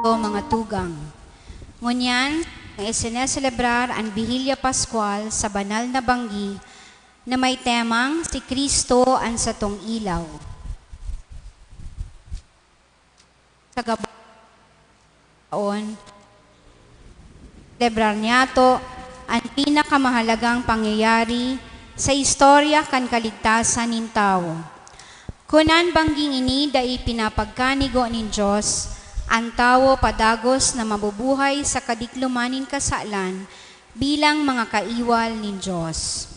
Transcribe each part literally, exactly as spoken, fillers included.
O mga tugang, ngunyan, isineselebrar an Bihilya Pascual sa banal na banggi na may temang Si Cristo an Satong Ilaw. Sa gabos na taon, selebrar niyato an pinakamahalagang pangyayari sa istorya kan kaligtasan nin tawo. Kun an bangging ini dai pinapagkanigo nin Dios, an tawo padagos na mabubuhay sa kadikloman nin kasalan bilang mga kaiwal nin Dios.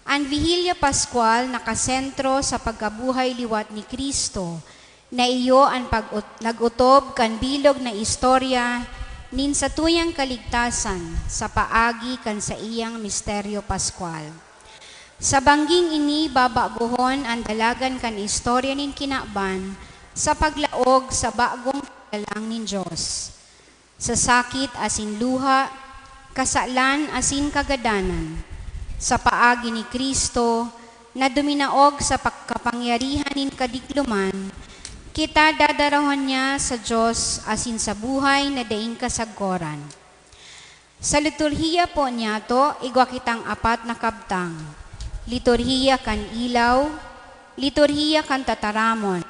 An Bihilya Pascual nakasentro sa pagkabuhay liwat ni Cristo, na iyo an pag-ut-, nag-otob kan bilog na istorya nin satuyang kaligtasan sa paagi kan saiyang misteryo paskwal. Sa bangging ini, babagohon an dalagan kan istorya nin kinaban sa paglaog sa bagong paglalang nin Dios. Sa sakit asin luha, kasalan asin kagadanan, sa paagi ni Cristo na duminaog sa pagkapangyarihan nin kadikloman, kita dadarahon niya sa Dios asin sa buhay na daing kasagkoran. Sa liturhiya po niyato, igwa kitang apat na kabtang: liturhiya kan ilaw, liturhiya kan tataramon,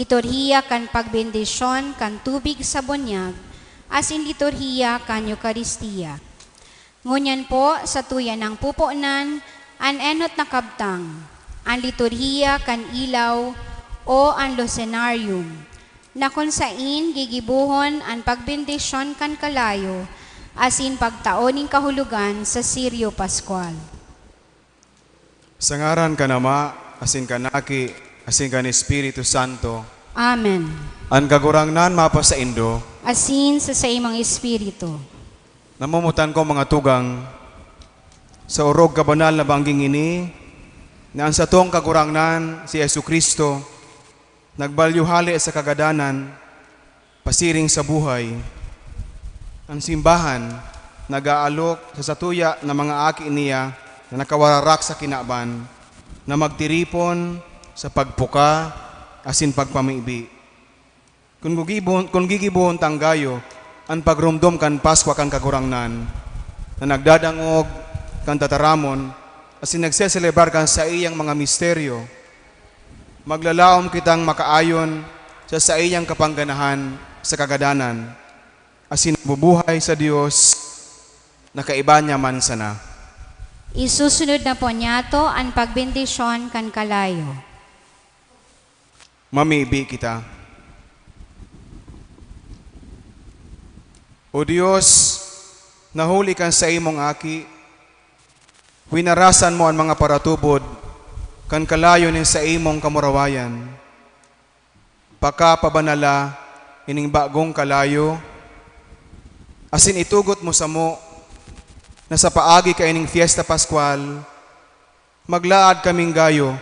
liturhiya kan pagbendisyon kan tubig sa bunyag, asin liturhiya kan Eukaristia. Ngunyan po, satuya nang puponan an enot na kabtang, an liturhiya kan ilaw o an Lucernarium, na kun sain gigibohon an pagbendisyon kan kalayo asin pagtao nin kahulogan sa Sirio Pascual. Sa ngaran kan Ama, asin kan Aki, asin kan Espiritu Santo. Amen. An Kagurangnan mapasaindo. Asin sa saimong espiritu. Namomotan ko, mga tugang, sa orog kabanal na bangging ini, na an satong Kagurangnan, si Jesu-Cristo, nagbalyo hale sa kagadanan, pasiring sa buhay. An simbahan nag-aalok sa satuya na mga aki niya na nakawararak sa kinaban, na magtiripon sa pagpuka asin pagpamibi. Kun gigibo-, kun gigibohon tang gayo an pagromdom kan Paskwa kan Kagurangnan, na nagdadangog kan tataramon asin nagseselebrar kan saiyang mga misteryo, maglalaom kitang makaayon sa saiyang kapangganahan sa kagadanan, asin magbubuhay sa Dios na kaiba niya man sana. Isusunod na po niyato an pagbendisyon kan kalayo. Mamibi kita. O Dios, na huli kan saimong Aki, winarasan mo an mga paratubod kan kalayo nin saimong kamurawayan. Pakapabanala ining bagong kalayo, asin itugot mo samo na sa paagi kaining Fiesta Pascual, maglaad kaming gayo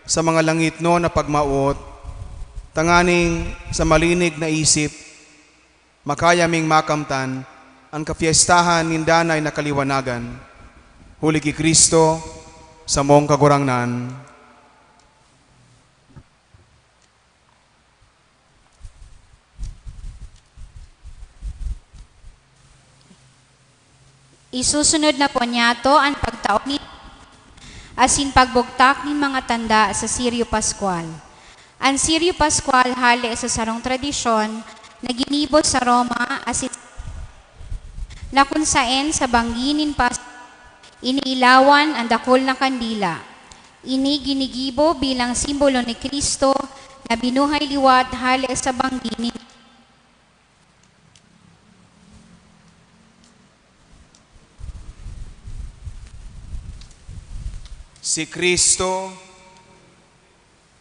sa mga langitnon na pagmawot, tanganing sa malinig na isip, makaya ming makamtan an kapyestahan nin danay na kaliwanagan. Huli ki Cristo, samong Kagurangnan. Isusunod na po niyato an pagtao ni asin pagbugtak nin mga tanda sa Sirio Pascual. An Sirio Pascual hale sa sarong tradisyon na ginibo sa Roma asin na kun saen sa banggi nin Pas-, iniilawan an dakul na kandila. Ini ginigibo bilang simbolo ni Cristo na binuhay liwat hale sa banggi nin Si Cristo,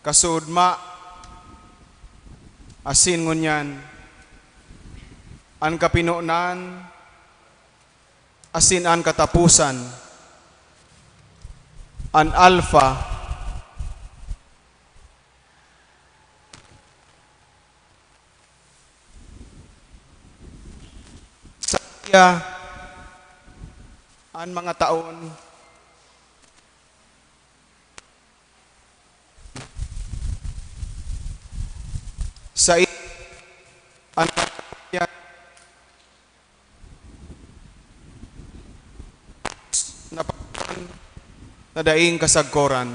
kasuodma, asin ngunyan, an kapinonan, asin an kataposan, an Alpha, saiya an mga taon, saiya an mga taon, na daing kasagkoran.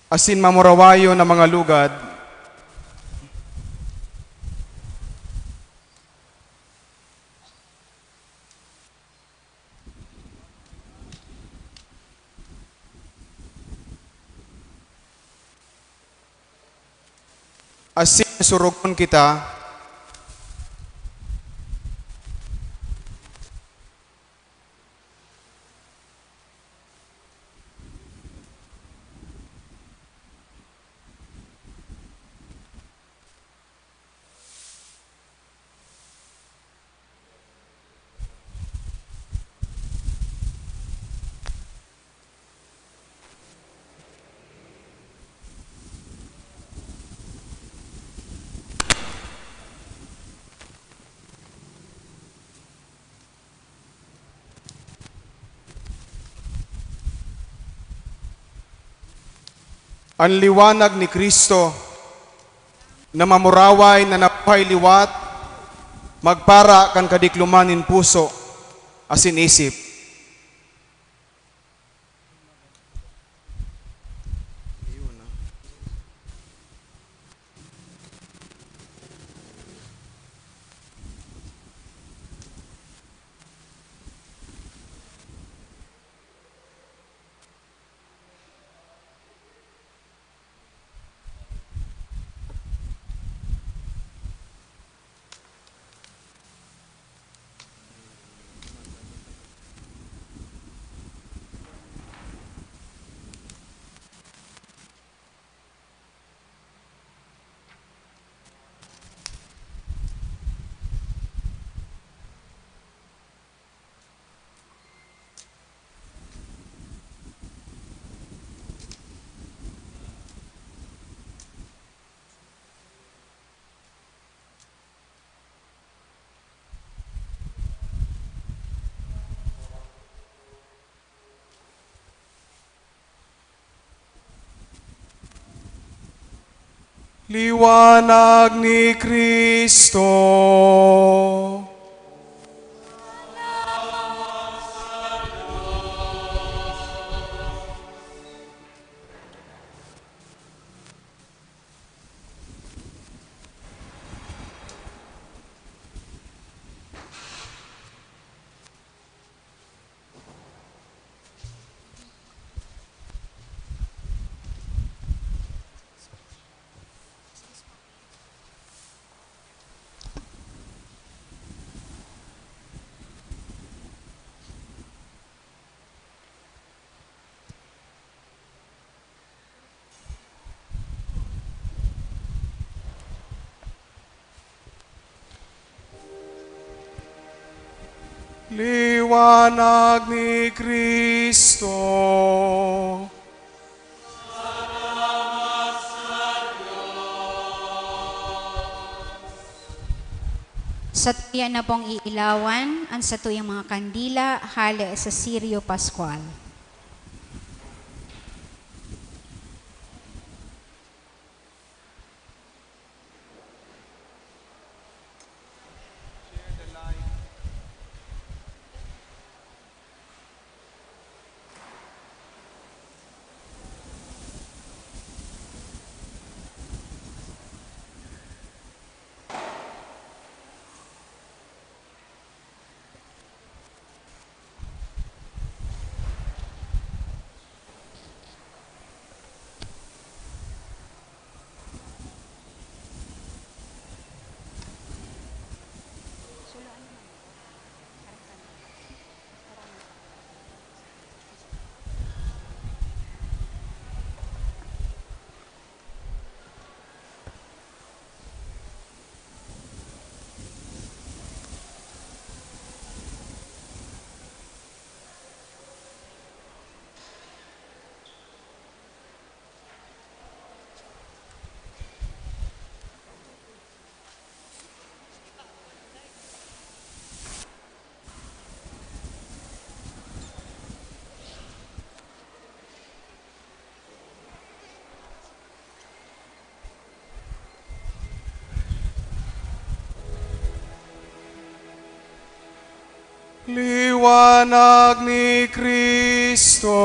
Asin mamurawayon na mga lugad. Asin susurogon kita. An liwanag ni Cristo na mamuraway na nabuhay liwat, magpara kan kadikloman nin puso asin isip. Liwanag ni Cristo. Liwanag ni Cristo. Satuya na pong iilawan an satuyang mga kandila hale sa Sirio Pascual. Liwanag ni Cristo.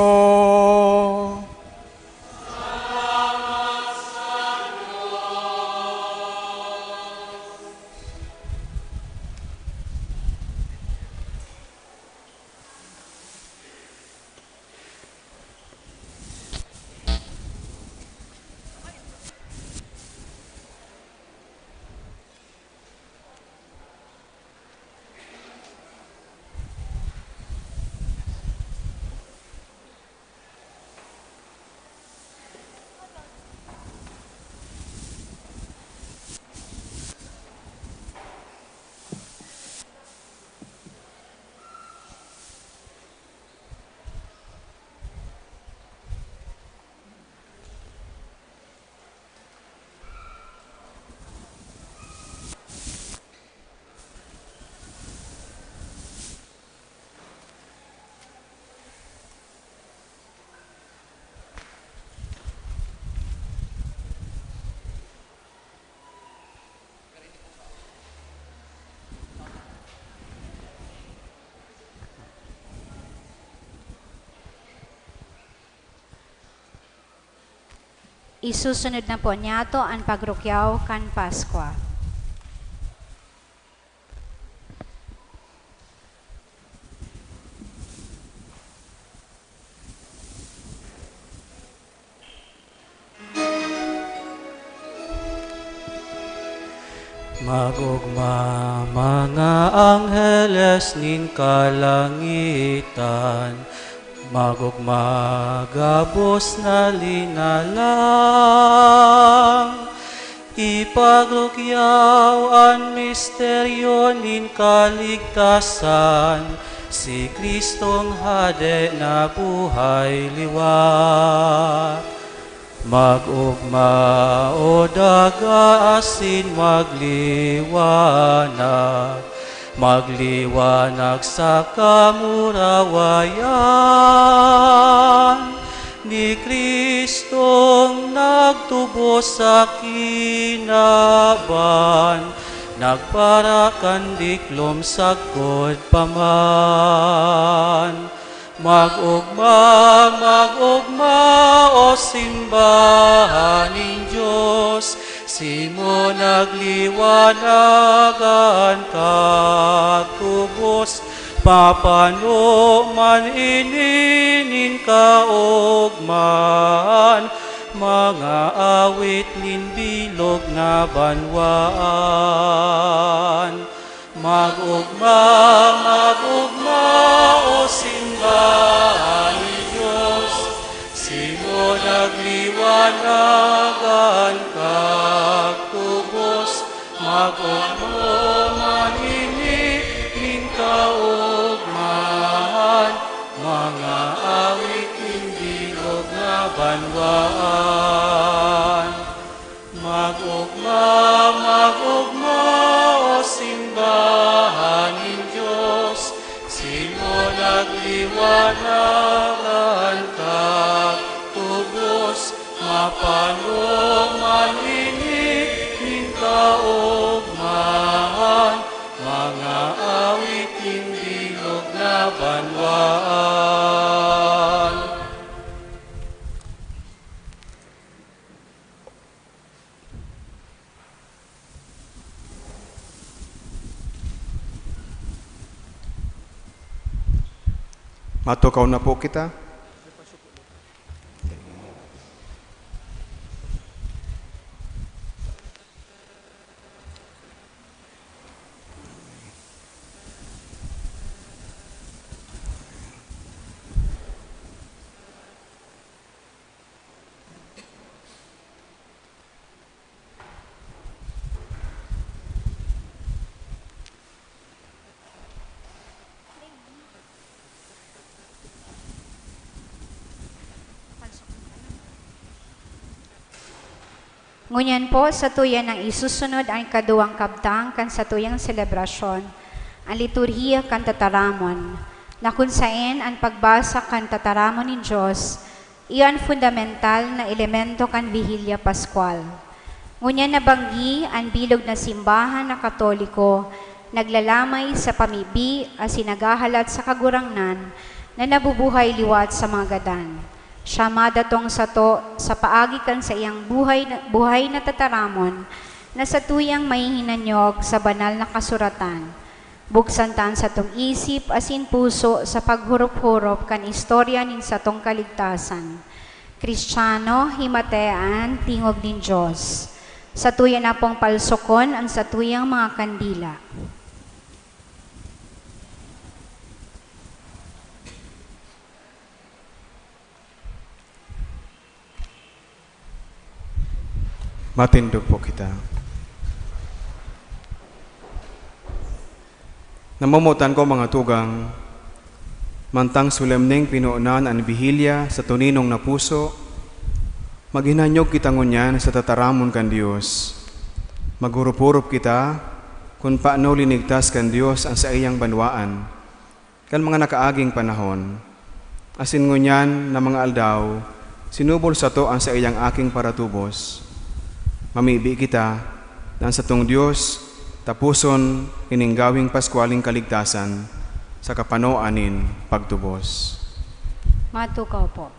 Isusunod na po niyato an pagrukyaw kan Paskwa. Mag-ogma, mga angheles nin kalangitan, mag-ogma gabos na linalang. Ipagrukyaw an misteryo nin kaligtasan, si Cristong Hade na buhay liwat. Mag-ogma, o daga asin magliwanag, magliwanag sa kamurawayan ni Cristong nagtubos sa kinaban, nagpara kan diklom sagkod pa man. Mag-ogma, mag-ogma, o simbahan nin Dios, simo nagliwanag an kagtubos, mapano man ini nin kaogmahan, mga awit nin bilog na banwaan. Mag-ogma, mag-ogma, o simbahan ni Dios, simo nagliwanag an kagtubos, mag-ogma man ini nin kaogmahan, mga awit nin bilog na banwaan. Mag-ogma, mag-ogma, o simbahan nin Dios, simo nagliwanag an kagtubos, mapano man ini nin kaogmahan, mga awit nin bilog na banwaan. Matukaw na po kita. Ngunyan po, satuya nang isusunod an kaduwang kabtang kan satuyang selebrasyon, an liturhiya kan tataramon, na kun saen an pagbasa kan tataramon nin Dios iyo an fundamental na elemento kan Bihilya Paskwal. Ngunyan nabanggi an bilog na simbahan na Katoliko Naglalamay sa pamibi asin naghahalat sa Kagurangnan na nabubuhay liwat sa mga gadan. Siya madatong sato sa paagi kan saiyang buhay na, buhay na tataramon na satuyang mahihinanyog sa banal na kasuratan. Buksan ta an satong isip asin puso sa paghurop-hurop kan istorya nin satong kaligtasan. Kristiyano, himatea an tingog nin Dios. Satuya na pong palsokon an satuyang mga kandila. Matindog po kita. Namomotan ko, mga tugang, mantang solemneng pinonan an Bihilya sa tuninong na puso, maghinanyog kita ngunyan sa tataramon kan Dios. Maghurop-hurop kita kun paano linigtas kan Dios an saiyang banwaan kan mga nakaaging panahon. Asin ngunyan na mga aldaw, sinubol sato an saiyang aking paratubos. Mamibi kita na an satong Dios taposon ining gawing Paskwaleng kaligtasan sa kapanoan nin pagtubos. Matukaw po.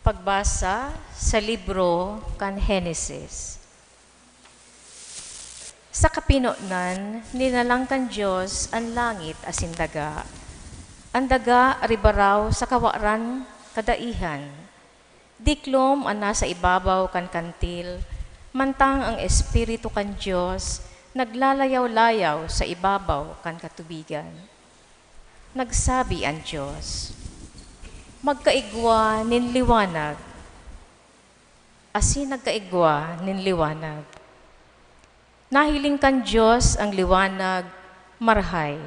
Pagbasa sa libro kan Henesis. Sa kapinonan, linalang kan Dios an langit asin daga. An daga ribaraw sa kawaran kadaihan. Diklom an nasa ibabaw kan kantil, mantang an Espiritu kan Dios naglalayaw-layaw sa ibabaw kan katubigan. Nagsabi an Dios, "Magkaigwa nin liwanag." Asin nagkaigwa nin liwanag. Nahiling kan Dios an liwanag marahay.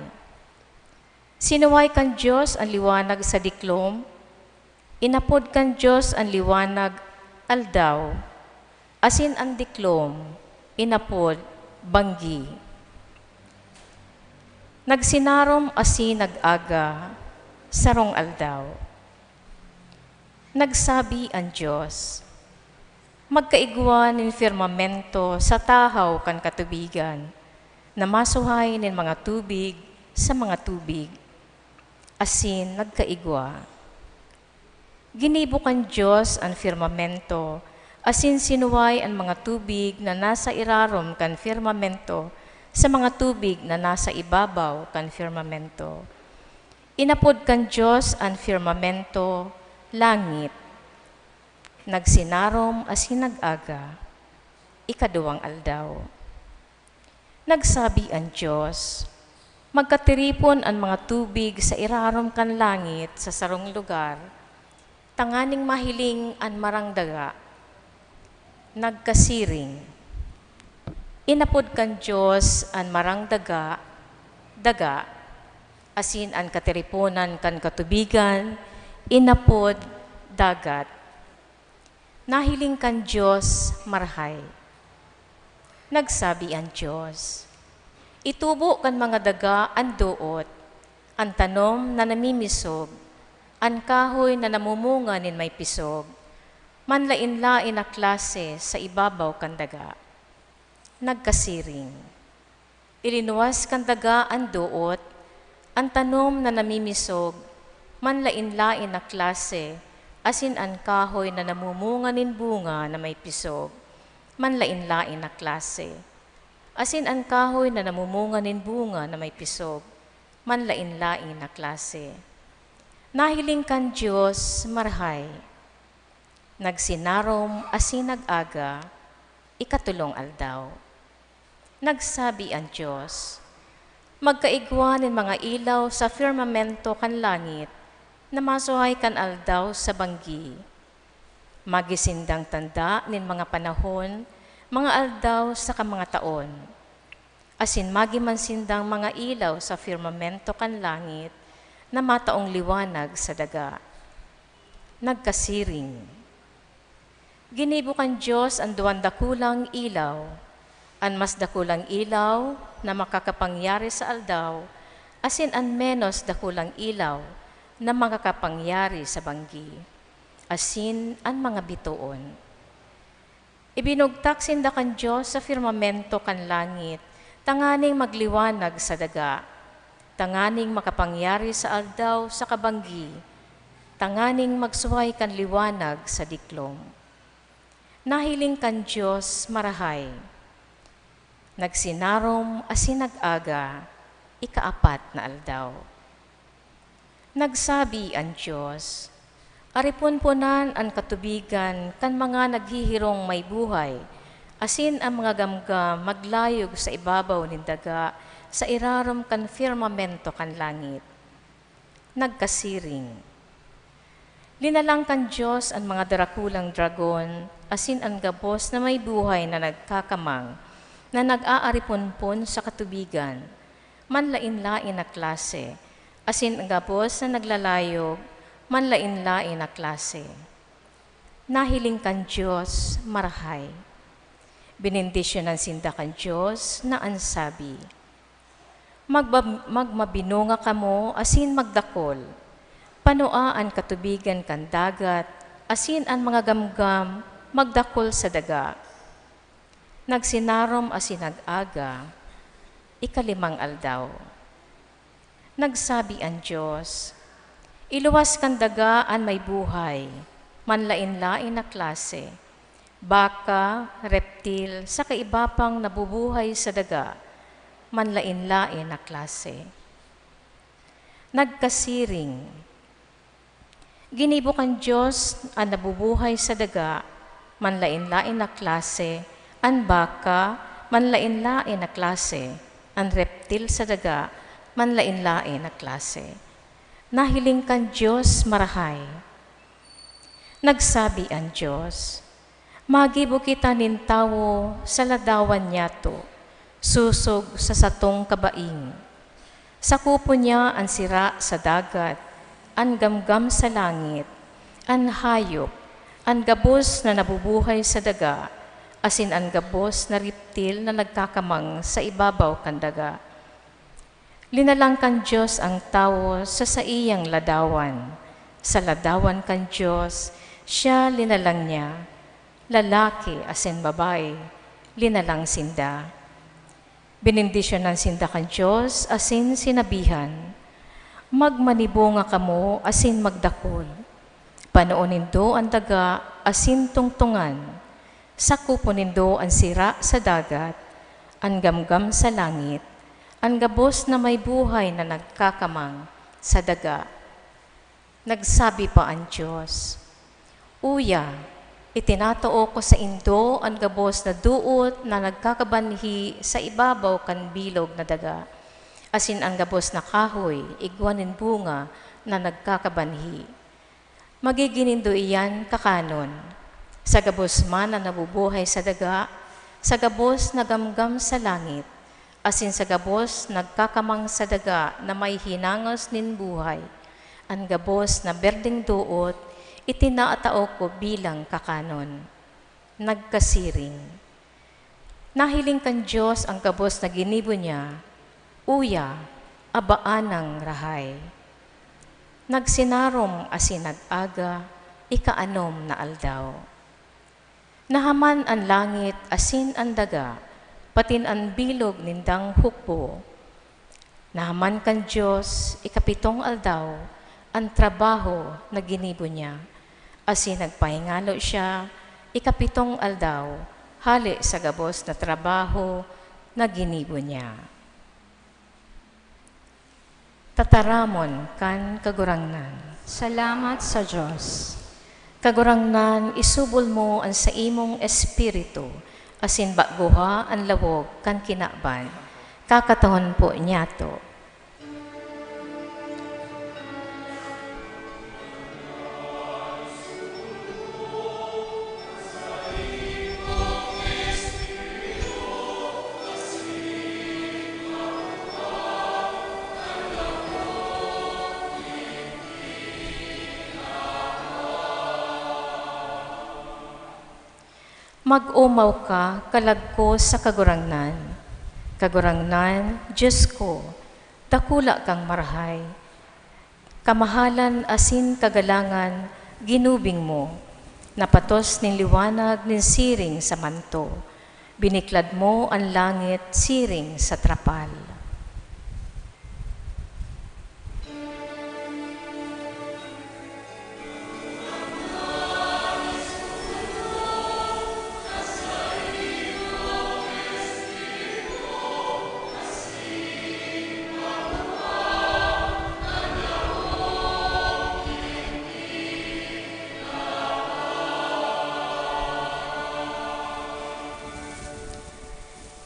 Sinuway kan Dios an liwanag sa diklom, inapod kan Dios an liwanag aldaw, asin an diklom inapod banggi. Nagsinarom asin nag-aga, sarong aldaw. Nagsabi an Dios, "Magkaigwa nin firmamento sa tahaw kan katubigan, na masuhay nin mga tubig sa mga tubig." Asin nagkaigwa. Ginibo kan Dios an firmamento, asin sinuway an mga tubig na nasa irarom kan firmamento sa mga tubig na nasa ibabaw kan firmamento. Inapod kan Dios an firmamento, langit. Nagsinarom asin nag-aga, ikaduwang aldaw. Nagsabi an Dios, "Magkatiripon an mga tubig sa irarom kan langit sa sarong lugar, tanganing mahiling an marang daga." Nagkasiring. Inapod kan Dios an marang daga, daga, asin an katiriponan kan katubigan, inapod dagat. Nahiling kan Dios marahay. Nagsabi an Dios, "Itubo kan mga daga an doot, an tanom na namimisog, an kahoy na namumunga nin may pisog, manlaen-laen na klase sa ibabaw kan daga." Nagkasiring. Ilinuwas kan daga an doot, an tanom na namimisog, manlaen-laen na klase, asin an kahoy na namumunga nin bunga na may pisog, manlaen-laen na klase. Asin an kahoy na namumunga nin bunga na may pisog, manlaen-laen na klase. Nahiling kan Dios marahay. Nagsinarom asin nag-aga, ikatolong aldaw. Nagsabi an Dios, "Magkaigwa nin mga ilaw sa firmamento kan langit, na masuhay kan aldaw sa banggi. Magi sindang tanda nin mga panahon Mga aldaw saka mga taon, asin magi man sindang mga ilaw sa firmamento kan langit na mataong liwanag sa daga. Nagkasiring. Ginibo kan Dios an duwang dakulang ilaw, an mas dakulang ilaw na makakapangyari sa aldaw, asin an menos dakulang ilaw na makakapangyari sa banggi, asin an mga bitoon. Ibinugtak sinda kan Dios sa firmamento kan langit, tanganing magliwanag sa daga, tanganing makapangyari sa aldaw saka banggi, tanganing magsuhay kan liwanag sa diklom. Nahiling kan Dios marahay. Nagsinarom asin nag-aga, ikaapat na aldaw. Nagsabi an Dios, "Ariponponan an katubigan kan mga naghihirong may buhay, asin an mga gamgam maglayog sa ibabaw nin daga sa irarom kan firmamento kan langit." Nagkasiring. Linalang kan Dios an mga darakulang dragon asin an gabos na may buhay na nagkakamang na nag-aariponpon sa katubigan, manlaen-laen na klase, asin an gabos na naglalayog, manlaen-laen na klase. Nahiling kan Dios marahay. Benendisyonan sinda kan Dios na an sabi, "Magba-, magmabinunga kamo asin magdakul. Panua an katubigan kan dagat, asin an mga gamgam magdakul sa daga." Nagsinarom asin nag-aga, ikalimang aldaw. Nagsabi an Dios, "Iluwas kan daga an may buhay, manlaen-laen na klase, baka, reptil, saka iba pang nabubuhay sa daga, manlaen-laen na klase." Nagkasiring. Ginibo kan Dios an nabubuhay sa daga, manlaen-laen na klase, an baka, manlaen-laen na klase, an reptil sa daga, manlaen-laen na klase. Nahiling kan Dios marahay. Nagsabi an Dios, "Magibo kita nin tawo sa ladawan niyato, sosog sa satong kabaing. Sakupon niya an sira sa dagat, an gamgam sa langit, an hayop, an gabos na nabubuhay sa daga, asin an gabos na reptil na nagkakamang sa ibabaw kan daga." Linalang kan Dios an tawo sa saiyang ladawan. Sa ladawan kan Dios, siya linalang niya. Lalaki asin babayi, linalang sinda. Benendisyonan sinda kan Dios asin sinabihan, "Magmanibunga kamo asin magdakul. Panoon nindo an daga asin tungtongan. Sakupon nindo an sira sa dagat, an gamgam sa langit, an gabos na may buhay na nagkakamang sa daga." Nagsabi pa an Dios, "Uya, itinatao ko saindo an gabos na doot na nagkakabanhi sa ibabaw kan bilog na daga, asin an gabos na kahoy igwa nin bunga na nagkakabanhi. Magigin nindo iyan kakanon, sa gabos man na nabubuhay sa daga, sa gabos na gamgam sa langit, asin sa gabos nagkakamang sa daga na may hinangos nin buhay. An gabos na berdeng doot, itinatao ko bilang kakanon." Nagkasiring. Nahiling kan Dios an gabos na ginibo niya, uya, abaanang rahay. Nagsinarom asin nag-aga, ikaanom na aldaw. Nahaman an langit asin an daga, patin an bilog nindang hukbo. Nahaman kan Dios, ikapitong aldaw, an trabaho na ginibo niya, asin nagpahingalo siya, ikapitong aldaw, hale sa gabos na trabaho na ginibo niya. Tataramon kan Kagurangnan. Salamat sa Dios. Kagurangnan, isubol mo an saimong espiritu, asin bagoha an lawog kan kinaban. Kakatahon po niyato. Mag-omaw ka, kalag ko sa Kagurangnan. Kagurangnan, Diyos ko, dakula kang marahay. Kamahalan asin kagalangan ginubing mo, napatos nin liwanag nin siring sa manto. Biniklad mo an langit siring sa trapal.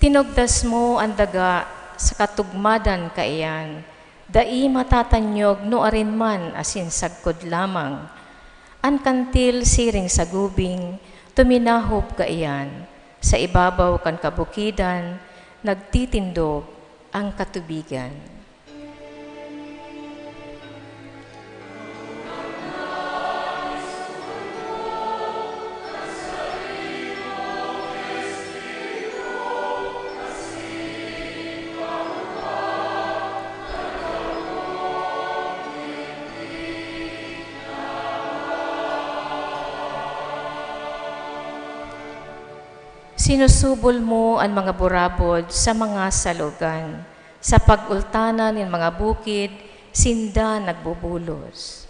Tinugdas mo an daga sa katugmadan kaiyan, dai matatanyog nuarin man asin sagkod lamang. An kantil siring sa gubing tuminahop kaiyan, sa ibabaw kan kabukidan nagtitindog an katubigan. Sinusubol mo an mga burabod sa mga salogan, sa pag-ultanan nin mga bukid, sinda nagbubulos.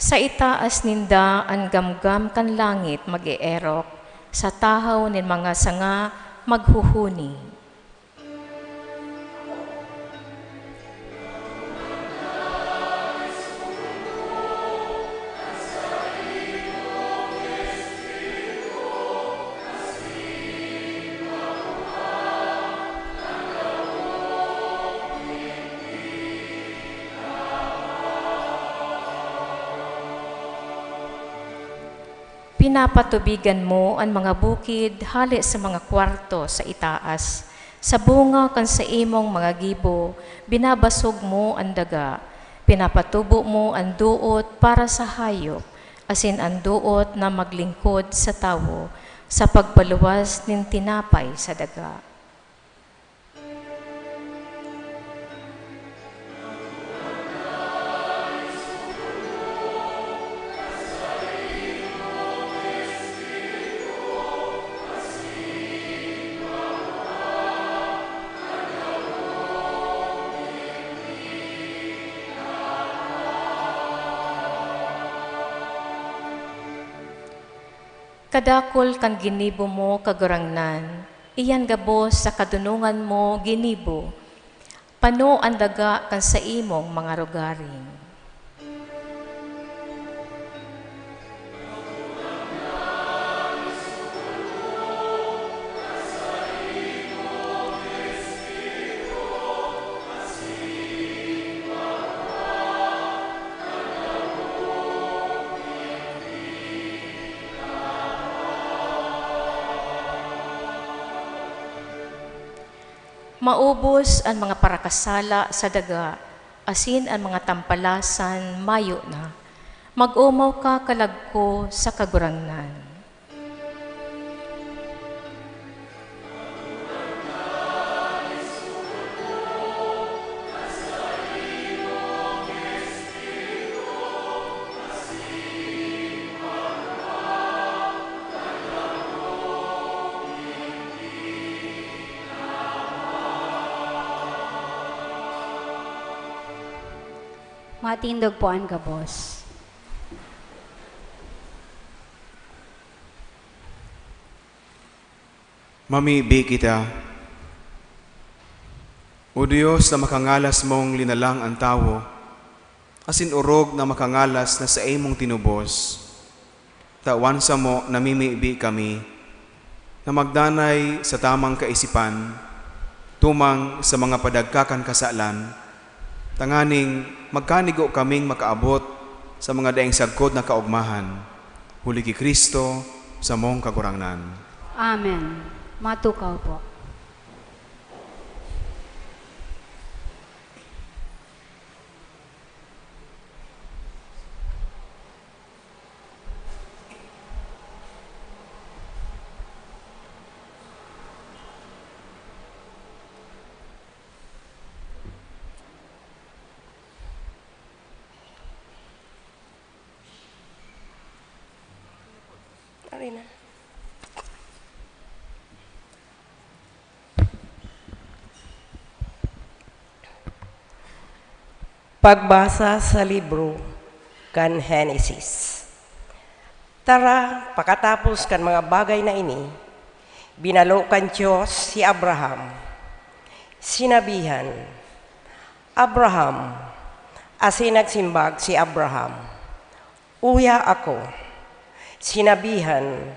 Sa itaas ninda an gamgam kan langit mag-eerok, sa tahaw nin mga sanga maghuhuni. Pinapatubigan mo an mga bukid hale sa mga kwarto sa itaas. Sa bunga kan saimong mga gibo, binabasog mo an daga. Pinapatubo mo an doot para sa hayop, asin an doot na maglingkod sa tawo, sa pagpaluwas nin tinapay sa daga. Kadakul kan ginibo mo, Kagurangnan, iyan gabos sa kadonongan mo ginibo, pano an daga kan saimong mga rogaring. Maubos an mga parakasala sa daga, asin an mga tampalasan mayo na. Mag-omaw ka, kalag ko, sa Kagurangnan. Matindog po an gabos. Mamibi kita. O Dios, na makangalas mong linalang an tawo, asin orog na makangalas na saimong tinubos. Tawan samo namimibi kami na magdanay sa tamang kaisipan, tumang sa mga padagkakan kasalan, tanganing magkanigo kaming makaabot sa mga daing sagkod na kaogmahan, huli ki Cristo, samong Kagurangnan. Amen. Matukaw po. Ari na. Pagbasa sa libro kan Henesis. Tara, pakatapos kan mga bagay na ini, binalo kan Dios si Abraham. Sinabihan, "Abraham," asin nagsimbag si Abraham, "Uya ako." Sinabihan,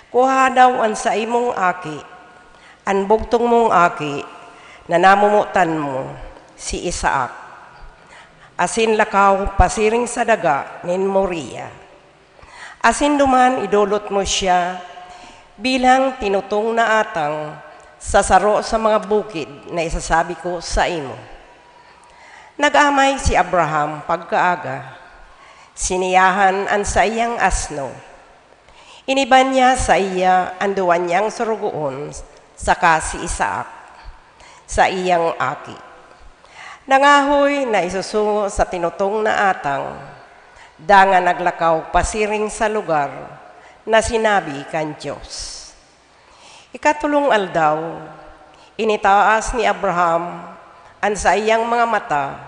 "Kua daw an saimong aki, an bugtong mong aki na namomotan mo, si Isaac, asin lakaw pasiring sa daga nin Moriah. Asin duman idolot mo siya bilang tinutong na atang sa saro sa mga bukid na isasabi ko saimo." Nag-amay si Abraham pagkaaga. Siniyahan an saiyang asno. Iniba niya saiya an duwa niyang sorogoon saka si Isaac, saiyang aki. Nangahoy na isusungo sa tinutong na atang, dangan naglakaw pasiring sa lugar na sinabi kan Dios. Ikatolong aldaw, initaas ni Abraham an saiyang mga mata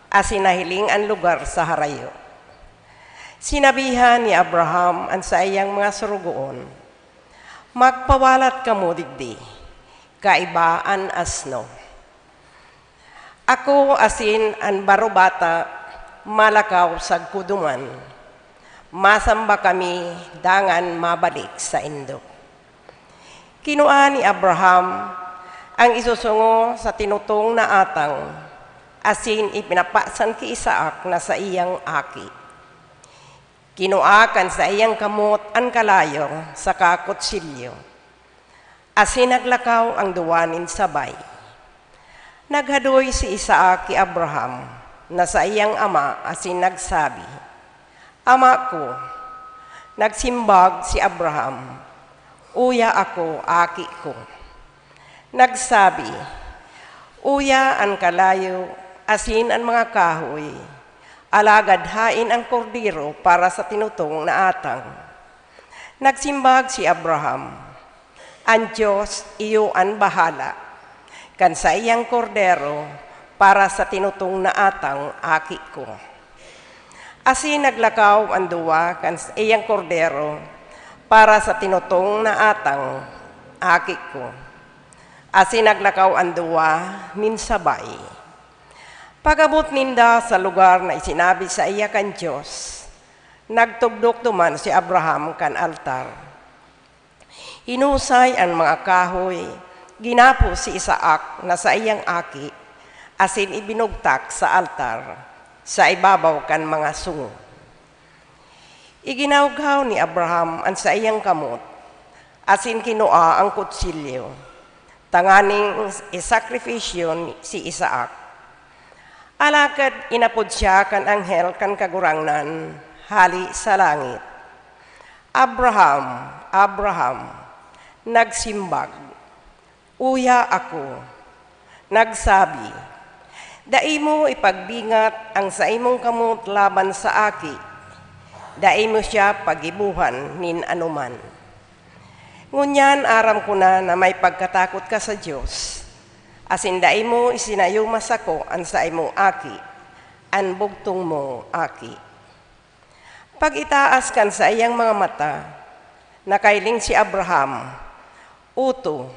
asin nahiling an lugar sa harayo. Sinabihan ni Abraham an saiyang mga sorogoon, "Magpawalat kamo digdi, kaiba an asno. Ako asin an baro bata malakaw sagkod duman. Masamba kami dangan mabalik saindo." Kinua ni Abraham an isusungo sa tinutong na atang asin ipinapasan ki Isaac na saiyang aki. Kinua kan saiyang kamot an kalayo saka kutsilyo, asin naglakaw an duwa nin sabay. Naghadoy si Isaac ki Abraham na saiyang ama asin nagsabi, "Ama ko." Nagsimbag si Abraham, "Uya ako, aki ko." Nagsabi, "Uya an kalayo asin an mga kahoy, alagad haen an kordero para sa tinutong na atang." Nagsimbag si Abraham, "An Dios iyo an bahala kan saiyang kordero para sa tinutong na atang, aki ko." Asin naglakaw an duwa kan saiyang kordero para sa tinutong na atang, aki ko. Asin naglakaw an duwa nin sabay. Pag-abot ninda sa lugar na isinabi saiya kan Dios, nagtugdok duman si Abraham kan altar. Hinusay an mga kahoy, ginapos si Isaac na saiyang aki, asin ibinugtak sa altar, sa ibabaw kan mga sungo. Iginawgaw ni Abraham an saiyang kamot, asin kinua an kutsilyo, tanganing isakripisyo si Isaac. Alagad inapod siya kan anghel kan Kagurangnan hale sa langit, "Abraham, Abraham!" Nagsimbag, "Uya ako." Nagsabi, "Dai mo ipagbingat an saimong kamot laban sa aki. Dai mo siya paggibohan nin anoman. Ngunyan aram ko na, na may pagkatakot ka sa Dios, asin dai mo isinayuma sako an saimong aki, an bugtong mong aki." Pag-itaas kan saiyang mga mata, nakahiling si Abraham, oto,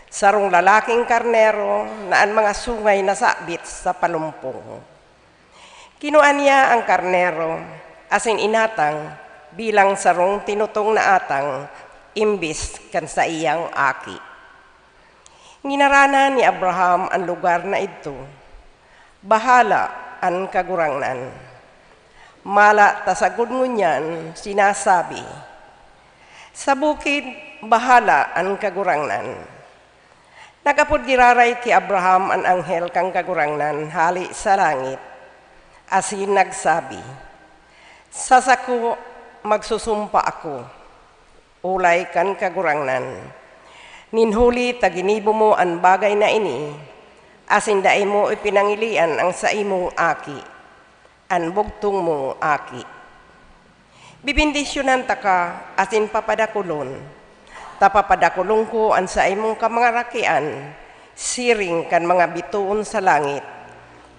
sarong lalaking karnero na an mga sungay nasabit sa palumpong. Kinua niya an karnero asin inatang bilang sarong tinutong na atang imbis kan saiyang aki. Nginaranan ni Abraham an lugar na idto, Bahala an Kagurangnan. Mala ta sagkod ngunyan sinasabi, "Sa bukid, bahala an Kagurangnan." Nag-apod giraray ki Abraham an anghel kan Kagurangnan hale sa langit, asin nagsabi, "Sa sako magsusumpa ako, olay kan Kagurangnan, nin huli ta ginibo mo an bagay na ini, asin dai mo ipinangilian an saimong aki, an bugtong mong aki. Bebendisyonan taka asin papadakulon, ta papadakulon ko an saimong kamangarakian siring kan mga bitoon sa langit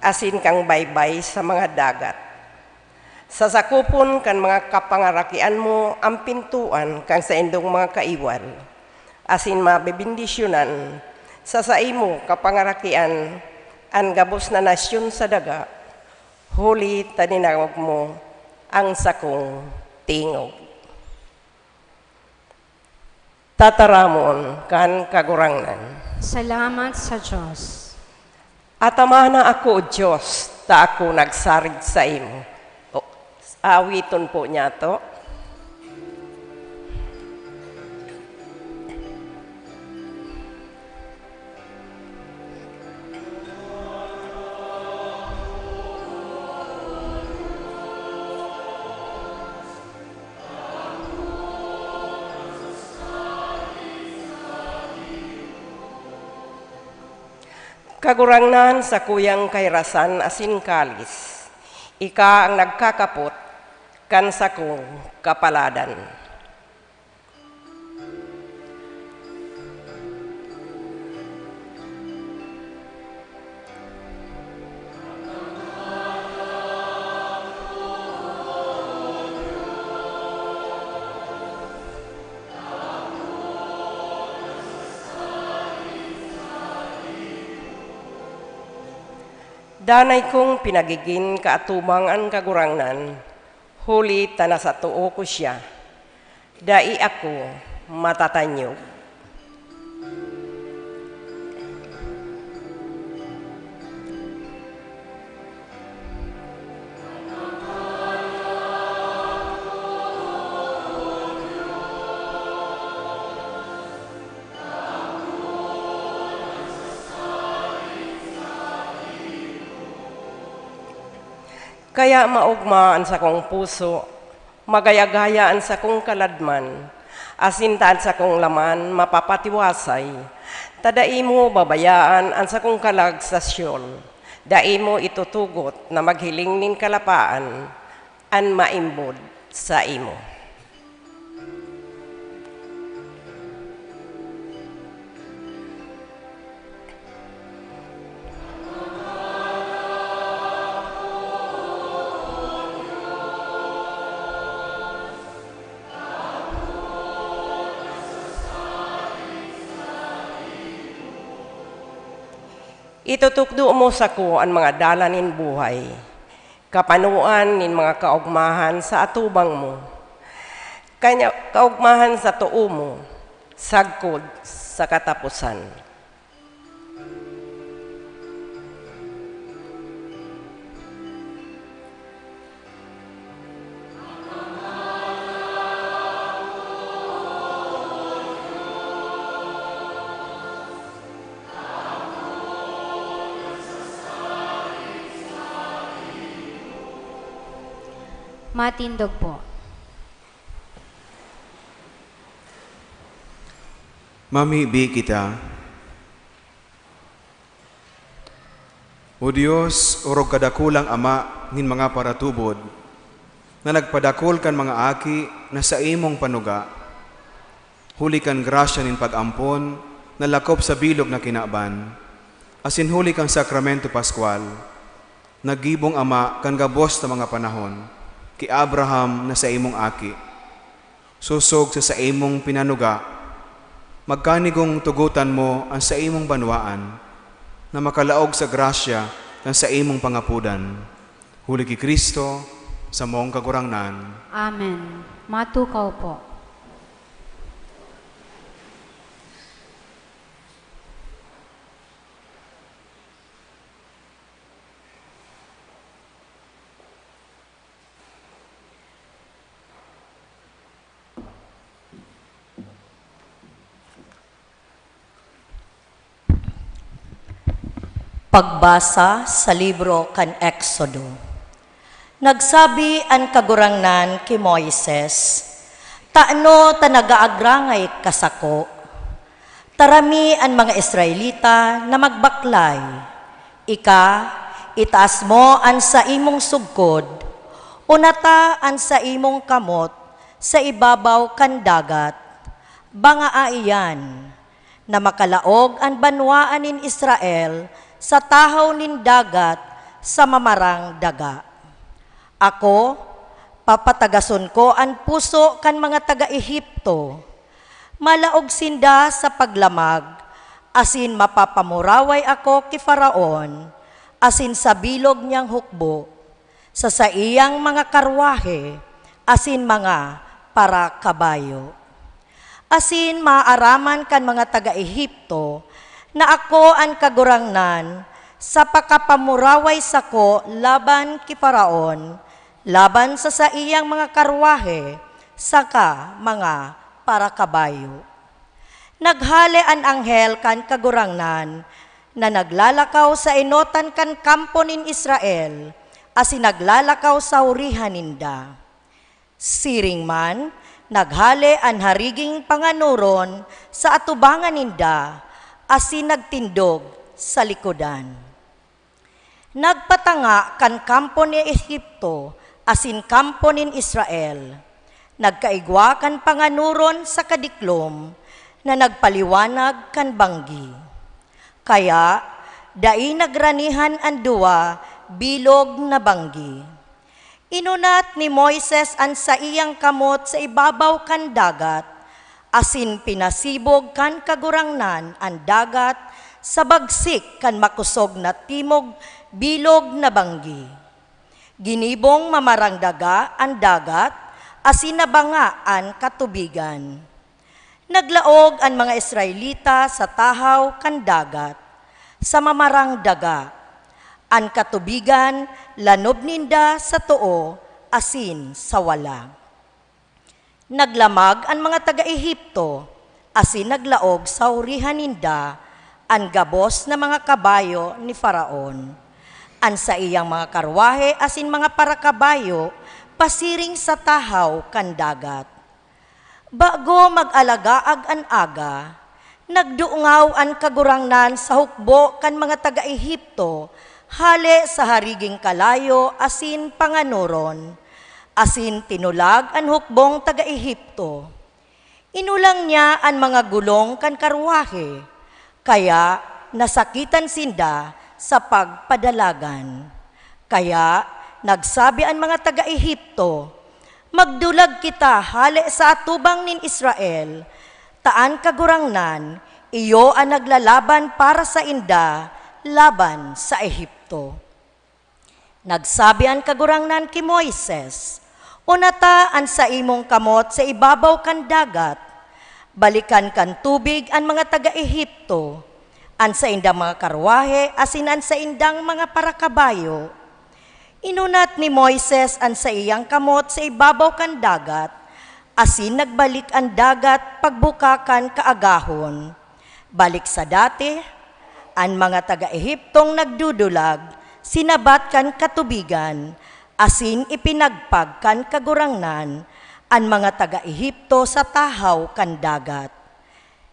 asin kan baybay sa mga dagat. Sasakopon kan mga kapangarakian mo an pintoan kan saindong mga kaiwal, asin mabebendisyonan sa saimo kapangarakian an gabos na nasyon sa daga, huli ta dinangog mo an sakong tingog." Tataramon kan Kagurangnan. Salamat sa Dios. Atamana ako, O Dios, ta ako nagsarig saimo. O, awiton po niya to. Kagurangnan, sakuyang kahirasan asin kalis, ika an nagkakapot kan sakong kapaladan. Danay kong pinagigin kaatubang an Kagurangnan, huli ta nasatoo ko siya. Dai ako matatanyog. Kaya maogma an sakong puso, magaya-gaya an sakong kaladman, asin ta an sakong laman mapapatiwasay, ta dai mo babayaan an sakong kalag sa Sheol, dai mo itutugot na maghiling nin kalapaan an maimbod saimo. Itutukdo mo sako an mga dalan nin buhay, kapanoan nin mga kaogmahan sa atubang mo, kanya, kaogmahan sa too mo, sagkod sa kataposan. Matindog po. Mamibi kita. O Dios, orog kadakulang Ama nin mga paratubod, na nagpadakul kan mga aki na saimong panuga, huli kan grasya nin pag-ampon na lakop sa bilog na kinaban, asin huli kan Sakramento Pascual, nagibong Ama kan gabos na mga panahon, ki Abraham na saimong aki. Sosog sa saimong pinanuga, magkanigong tugotan mo an saimong banwaan na makalaog sa grasya kan saimong pangapodan. Huli ki Cristo, samong Kagurangnan. Amen. Matukaw po. Pagbasa sa libro kan Exodo. Nagsabi an Kagurangnan ki Moises, "Tano ta nag-aagrangay ka sako? Tarami an mga Israelita na magbaklay. Ika, itaas mo an saimong sugkod, unata an saimong kamot sa ibabaw kan dagat. Bangaa iyan, na makalaog an banwaan nin Israel sa tahaw nin dagat sa mamarang daga. Ako, papatagason ko an puso kan mga taga Egipto. Malaog sinda sa paglamag, asin mapapamuraway ako ki Faraon asin sa bilog niyang hukbo, sa saiyang mga karwahe asin mga parakabayo. Asin maaraman kan mga taga Egipto na ako an Kagurangnan sa pakapamuraway sako laban ki Faraon, laban sa saiyang mga karwahe saka mga parakabayo." Naghale an anghel kan Kagurangnan na naglalakaw sa enotan kan kampo nin Israel asin naglalakaw sa hurihan ninda. Siring man, naghale an hariging panganoron sa atubangan ninda asin nagtindog sa likodan. Nagpatanga kan kampo ni Egipto asin kampo nin Israel. Nagkaigwa kan panganoron sa kadiklom na nagpaliwanag kan banggi. Kaya, dai nagranihan an duwa bilog na banggi. Inunat ni Moises an saiyang kamot sa ibabaw kan dagat, asin pinasibog kan Kagurangnan an dagat sa bagsik kan makosog na timog bilog na banggi. Ginibong mamarang daga an dagat, asin nabanga an katubigan. Naglaog an mga Israelita sa tahaw kan dagat, sa mamarang daga. An katubigan lanob ninda sa too asin sa wala. Naglamag an mga taga Egipto asin naglaog sa hurihan ninda an gabos na mga kabayo ni Faraon, an saiyang mga karwahe asin mga parakabayo pasiring sa tahaw kan dagat. Bago mag-alagaag an aga, nagdungaw an Kagurangnan sa hukbo kan mga taga Egipto hale sa hariging kalayo asin panganoron, asin tinulag an hukbong taga Egipto. Inulang niya an mga gulong kan karwahe, kaya nasakitan sinda sa pagpadalagan. Kaya nagsabi an mga taga Egipto, "Magdulag kita hale sa atubang nin Israel, ta an Kagurangnan iyo an naglalaban para sainda laban sa Egipto." Nagsabi an Kagurangnan ki Moises, "Unata an saimong kamot sa ibabaw kan dagat. Balikan kan tubig an mga taga Egipto, an saindang mga karwahe asin an saindang mga parakabayo." Inunat ni Moises an saiyang kamot sa ibabaw kan dagat, asin nagbalik an dagat pagbuka kan kaagahon. Balik sa dati, an mga taga Egiptong nagdudulag sinabat kan katubigan, asin ipinagpag kan Kagurangnan an mga taga Egipto sa tahaw kan dagat.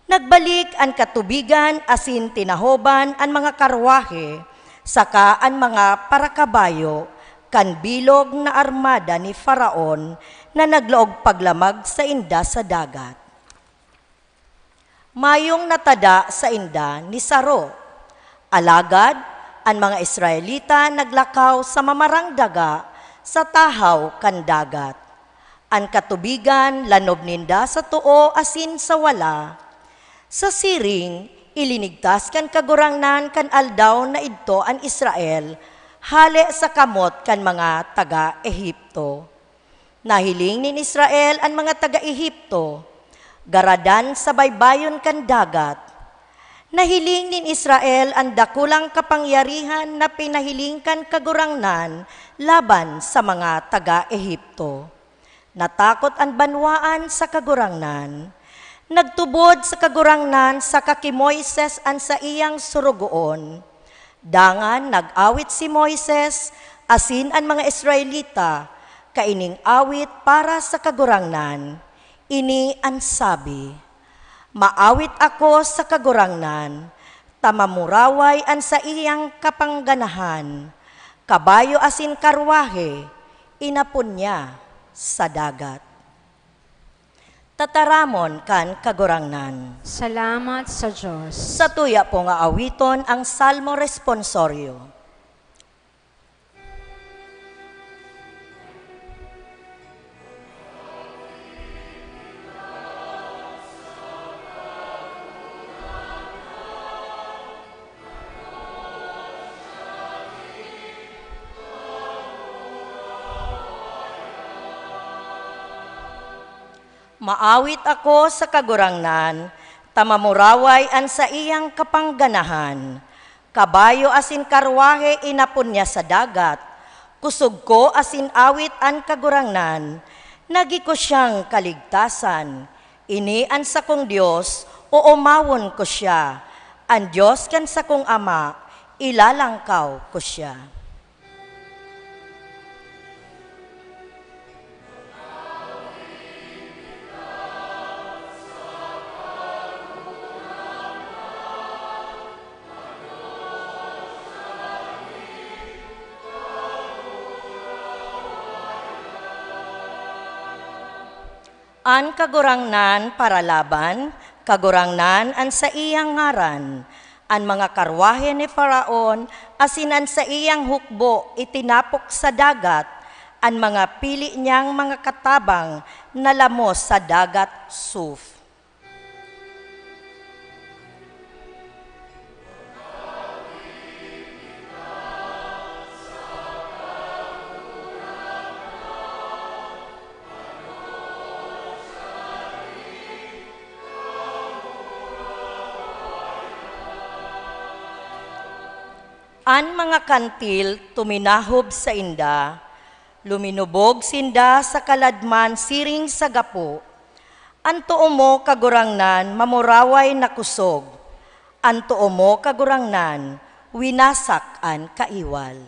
Nagbalik an katubigan asin tinahoban an mga karwahe saka an mga parakabayo kan bilog na armada ni Faraon na naglaog paglamag sainda sa dagat. Mayong natada sainda ni saro. Alagad an mga Israelita naglakaw sa mamarang daga sa tahaw kan dagat. An katubigan lanob ninda sa too asin sa wala. Sa siring, ilinigtas kan Kagurangnan kan aldaw na idto an Israel hale sa kamot kan mga taga Egipto. Nahiling nin Israel an mga taga Egipto, garadan sa baybayon kan dagat. Nahiling nin Israel an dakulang kapangyarihan na pinahiling kan Kagurangnan laban sa mga taga Egipto. Natakot an banwaan sa Kagurangnan. Nagtubod sa Kagurangnan saka ki Moises an saiyang sorogoon. Dangan nag-awit si Moises asin an mga Israelita kaining awit para sa Kagurangnan. Ini an sabi, "Maawit ako sa Kagurangnan, ta mamuraway an saiyang kapangganahan. Kabayo asin karwahe, inapon niya sa dagat." Tataramon kan Kagurangnan. Salamat sa Dios. Satuya po nga awiton ang Salmo Responsorio. Maawit ako sa Kagurangnan, ta mamuraway an saiyang kapangganahan. Kabayo asin karwahe inapon niya sa dagat. Kusog ko asin awit an Kagurangnan, nagi ko siyang kaligtasan. Ini an sakong Dios, oomawon ko siya. An Dios kan sakong ama, ilalangkaw ko siya. An Kagurangnan paralaban, Kagurangnan an saiyang ngaran. An mga karwahe ni Faraon asin an saiyang hukbo itinapok sa dagat, an mga pili niyang mga katabang nalamos sa dagat Suf. An mga kantil tuminahob sainda, luminubog sinda sa kaladman siring sa gapo. An too mo, Kagurangnan, mamuraway na kusog. An too mo, Kagurangnan, winasak an kaiwal.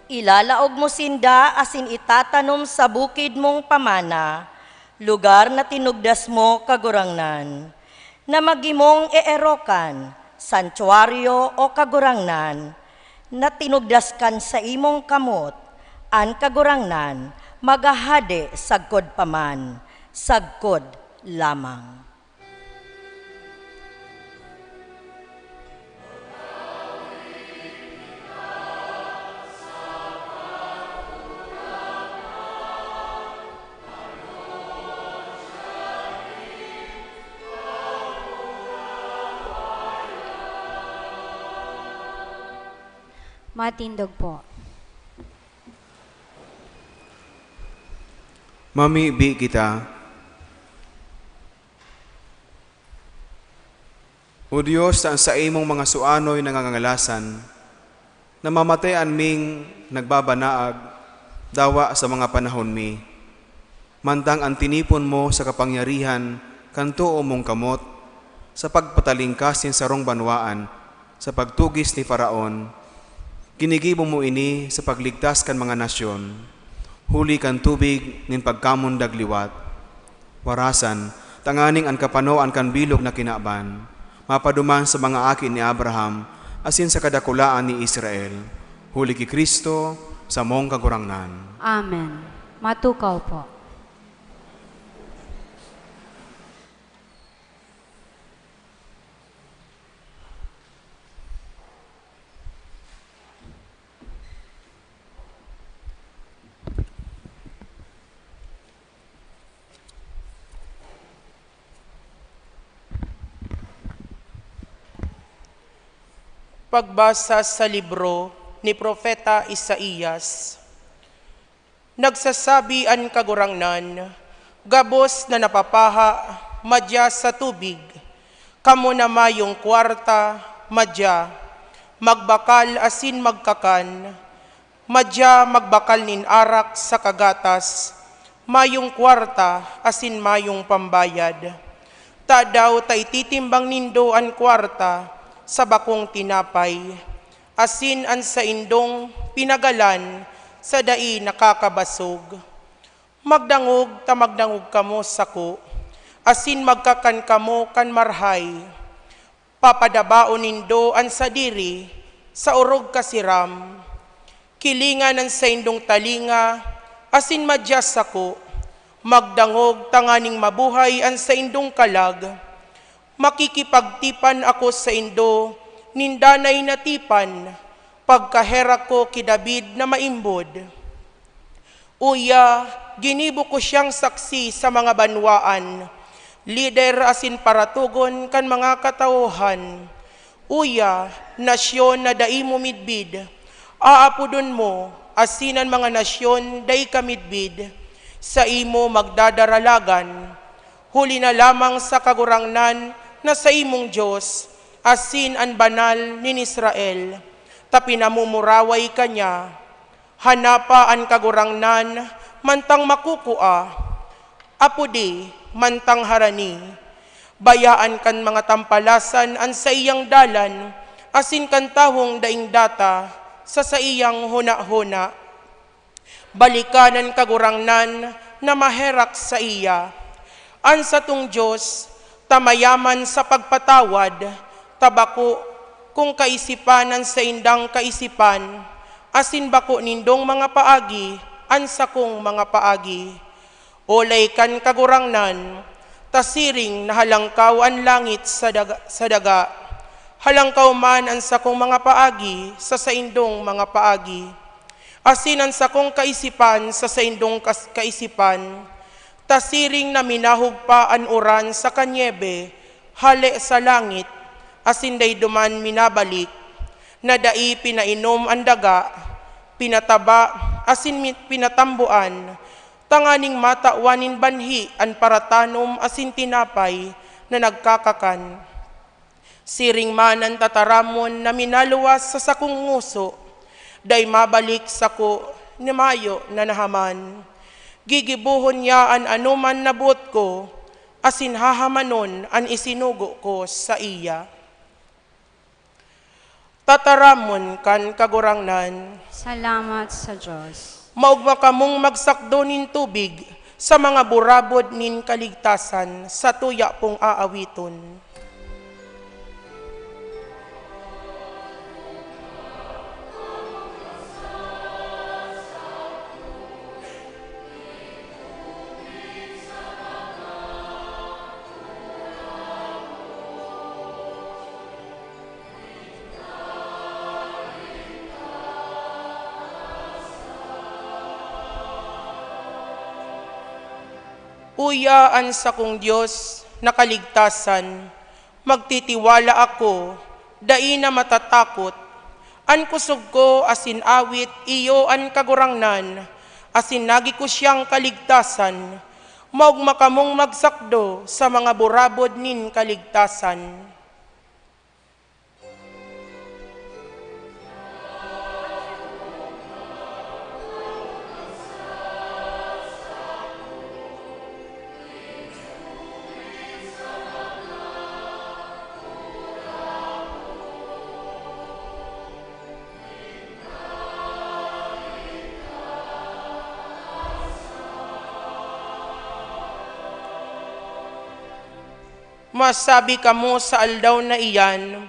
Ilalaog mo sinda asin itatanom sa bukid mong pamana, lugar na tinugdas mo, Kagurangnan, na magimong eerokan, santuaryo, o Kagurangnan, na tinugdas kan saimong kamot. An Kagurangnan maghahade sagkod pa man, sagkod lamang. Matindog po. Mamibi kita. O Dios, ta an saimong mga suanoy nangangangalasan, namamatean ming nagbabanaag, dawa sa mga panahon mi. Mantang an tinipon mo sa kapangyarihan kan too mong kamot, sa pagpatalingkas nin sarong banwaan, sa pagtugis ni Faraon, ginigibo mo ini sa pagligtas kan mga nasyon, huli kan tubig nin pagkamundag liwat. Warasan, tanganing an kapanoan kan bilog na kinaban mapaduman sa mga aki ni Abraham asin sa kadakulaan ni Israel, huli ki Cristo, samong Kagurangnan. Amen. Matukaw po. Pagbasa sa libro ni Propeta Isaias. Nagsasabi an Kagurangnan, "Gabos na napapaha madya sa tubig. Kamo na mayong kwarta, madya, magbakal asin magkakan, madya magbakal nin arak saka gatas, mayong kwarta asin mayong pambayad. Tadaw ta ititimbang nindo an kwarta sa bakong tinapay, asin an saindong pinagalan sa dai nakakabasog? Magdangog ta magdangog kamo sako, asin magkakan kamo kan marhay. Papadabaon nindo an sadiri sa orog kasiram. Kilingan an saindong talinga asin madya sako, magdangog tanganing mabuhay an saindong kalag. Makikipagtipan ako saindo nin danay na tipan, pagkaherak ko ki David na maimbod. Uya, ginibo ko siyang saksi sa mga banwaan, lider asin paratogon kan mga katawohan. Uya, nasyon na dai mo midbid, aapodon mo, asin an mga nasyon dai ka midbid, saimo magdadaralagan. Huli na lamang sa Kagurangnan na saimong Dios, asin an Banal nin Israel, ta pinamomoraway ka niya. Hanapa an Kagurangnan mantang makukua, apodi mantang harani. Bayaan kan mga tampalasan an saiyang dalan, asin kan tawong daing data sa saiyang hunahuna. Balikan an Kagurangnan na maherak saiya. An satong Dios ta mayaman sa pagpatawad, ta bako kong kaisipan an saindang kaisipan, asin bako nindong mga paagi an sakong mga paagi. Olay kan Kagurangnan, ta siring na halangkaw an langit sa daga, sa daga, halangkaw man an sakong mga paagi sa saindong mga paagi, asin an sakong kaisipan sa saindong kas-, kaisipan, ta siring na minahog pa an uran saka nyebe hale sa langit, asin dai duman minabalik, na dai pinainom an daga, pinataba, asin mi-, pinatamboan, tanganing matawan nin banhi an paratanom asin tinapay na nagkakakan. Siring man an tataramon na minaluwas sa sakong ngoso, dai mabalik sako na mayo na nahaman. Gigibohon niya an anoman na boot ko, asin hahamanon an isinugo ko saiya. Tataramon kan Kagurangnan. Salamat sa Dios. Maogma kamong magsakdo nin tubig sa mga burabod nin kaligtasan, satuya pong aawiton. Uya an sakong Dios na kaligtasan, magtitiwala ako, dai na matatakot. An kusog ko asin awit iyo an Kagurangnan, asin nagi ko siyang kaligtasan. Maogma kamong magsakdo sa mga burabod nin kaligtasan. Masabi kamo sa aldaw na iyan,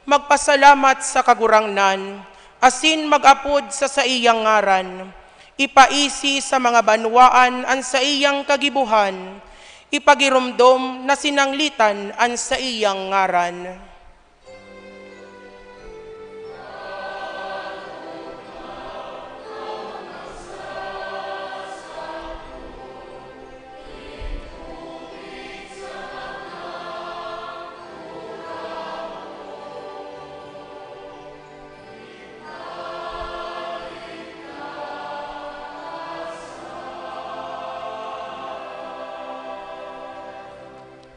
"Magpasalamat sa Kagurangnan, asin mag-apod sa saiyang ngaran. Ipaisi sa mga banwaan an saiyang kagibohan, ipagiromdom na sinanglitan an saiyang ngaran."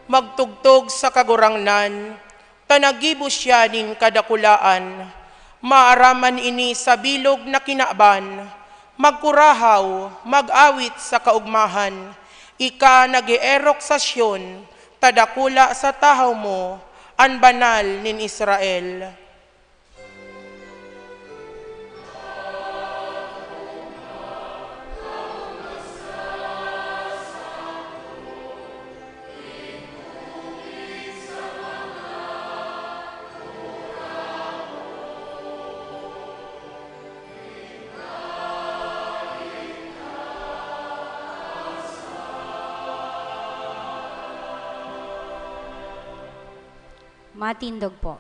Magtugtog sa Kagurangnan, ta naggibo siya nin kadakulaan. Maaraman ini sa bilog na kinaban. Magkurahaw, mag-awit sa kaogmahan. Ika nag-eerok sa Sion, ta dakula sa tahaw mo, an Banal nin Israel. Matindog po.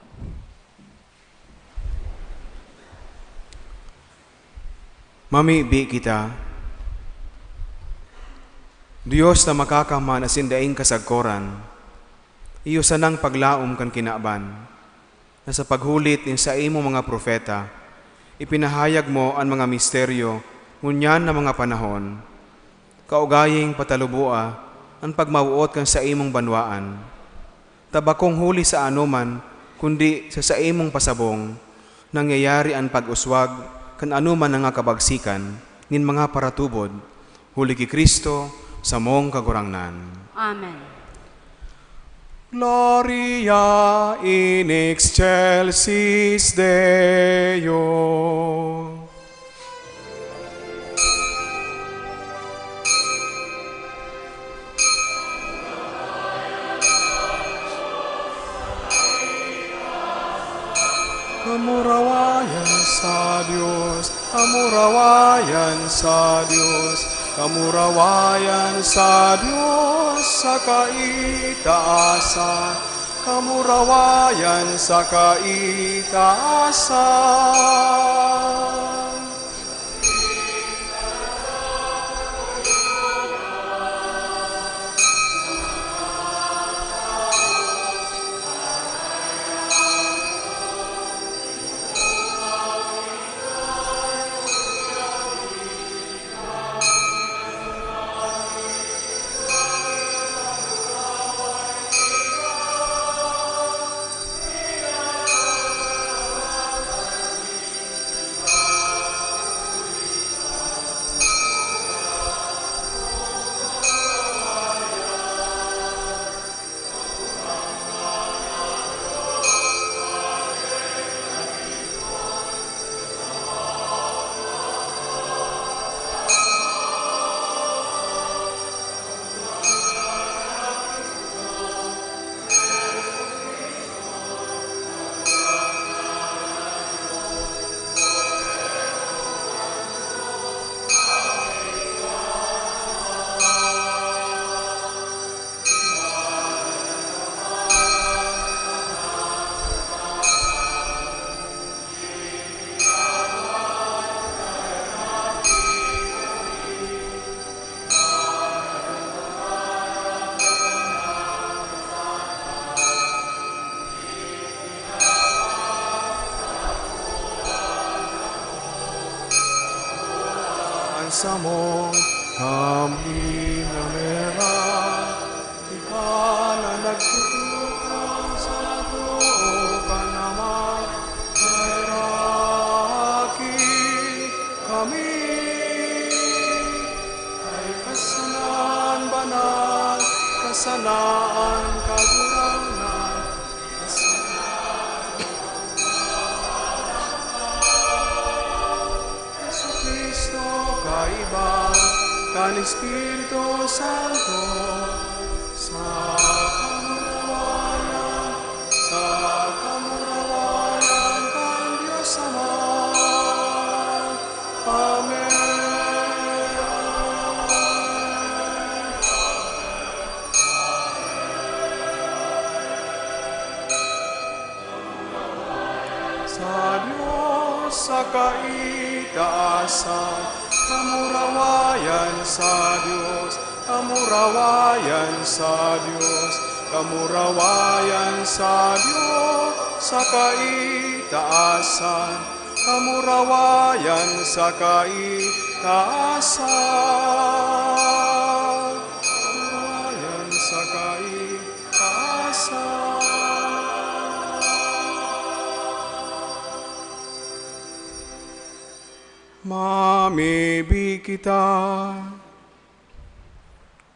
Mamibi kita. Dios na makakaman asin daing kasagkoran, iyo sanang paglaom kan kinaban, na sa paghulit nin saimong mga propeta, ipinahayag mo an mga misteryo ngunyan na mga panahon. Kaugaying pataluboa an pagmawot kan saimong banwaan. Ta bakong huli sa anoman, kundi sa saimong pasabong, nangyayari an pag-uswag kan anoman na kabagsikan nin mga paratubod, huli ki Cristo, samong Kagurangnan. Amen. Gloria in excelsis Deo. Kamurawayan sa Dios, kamurawayan sa Dios, kamurawayan sa Dios sa kaitaasan, kamurawayan sa kaitaasan. An samong kampi na meran, ika na nagtutukan sa too kan Ama, heraki kami. Ay kasalan banal, kasalan kagurangnan, kasalan Jesu-Cristo, kaiba kan Espiritu Santo, sa kamurawayan, sa kamurawayan kan Dios Ama. Amen. Sa Dios sa kaitaasan, kamurawayan sa Dios, kamurawayan sa Dios, kamurawayan sa Dios sa kaitaasan, kamurawayan sa kaitaasan, kamurawayan sa kaitaasan. kita.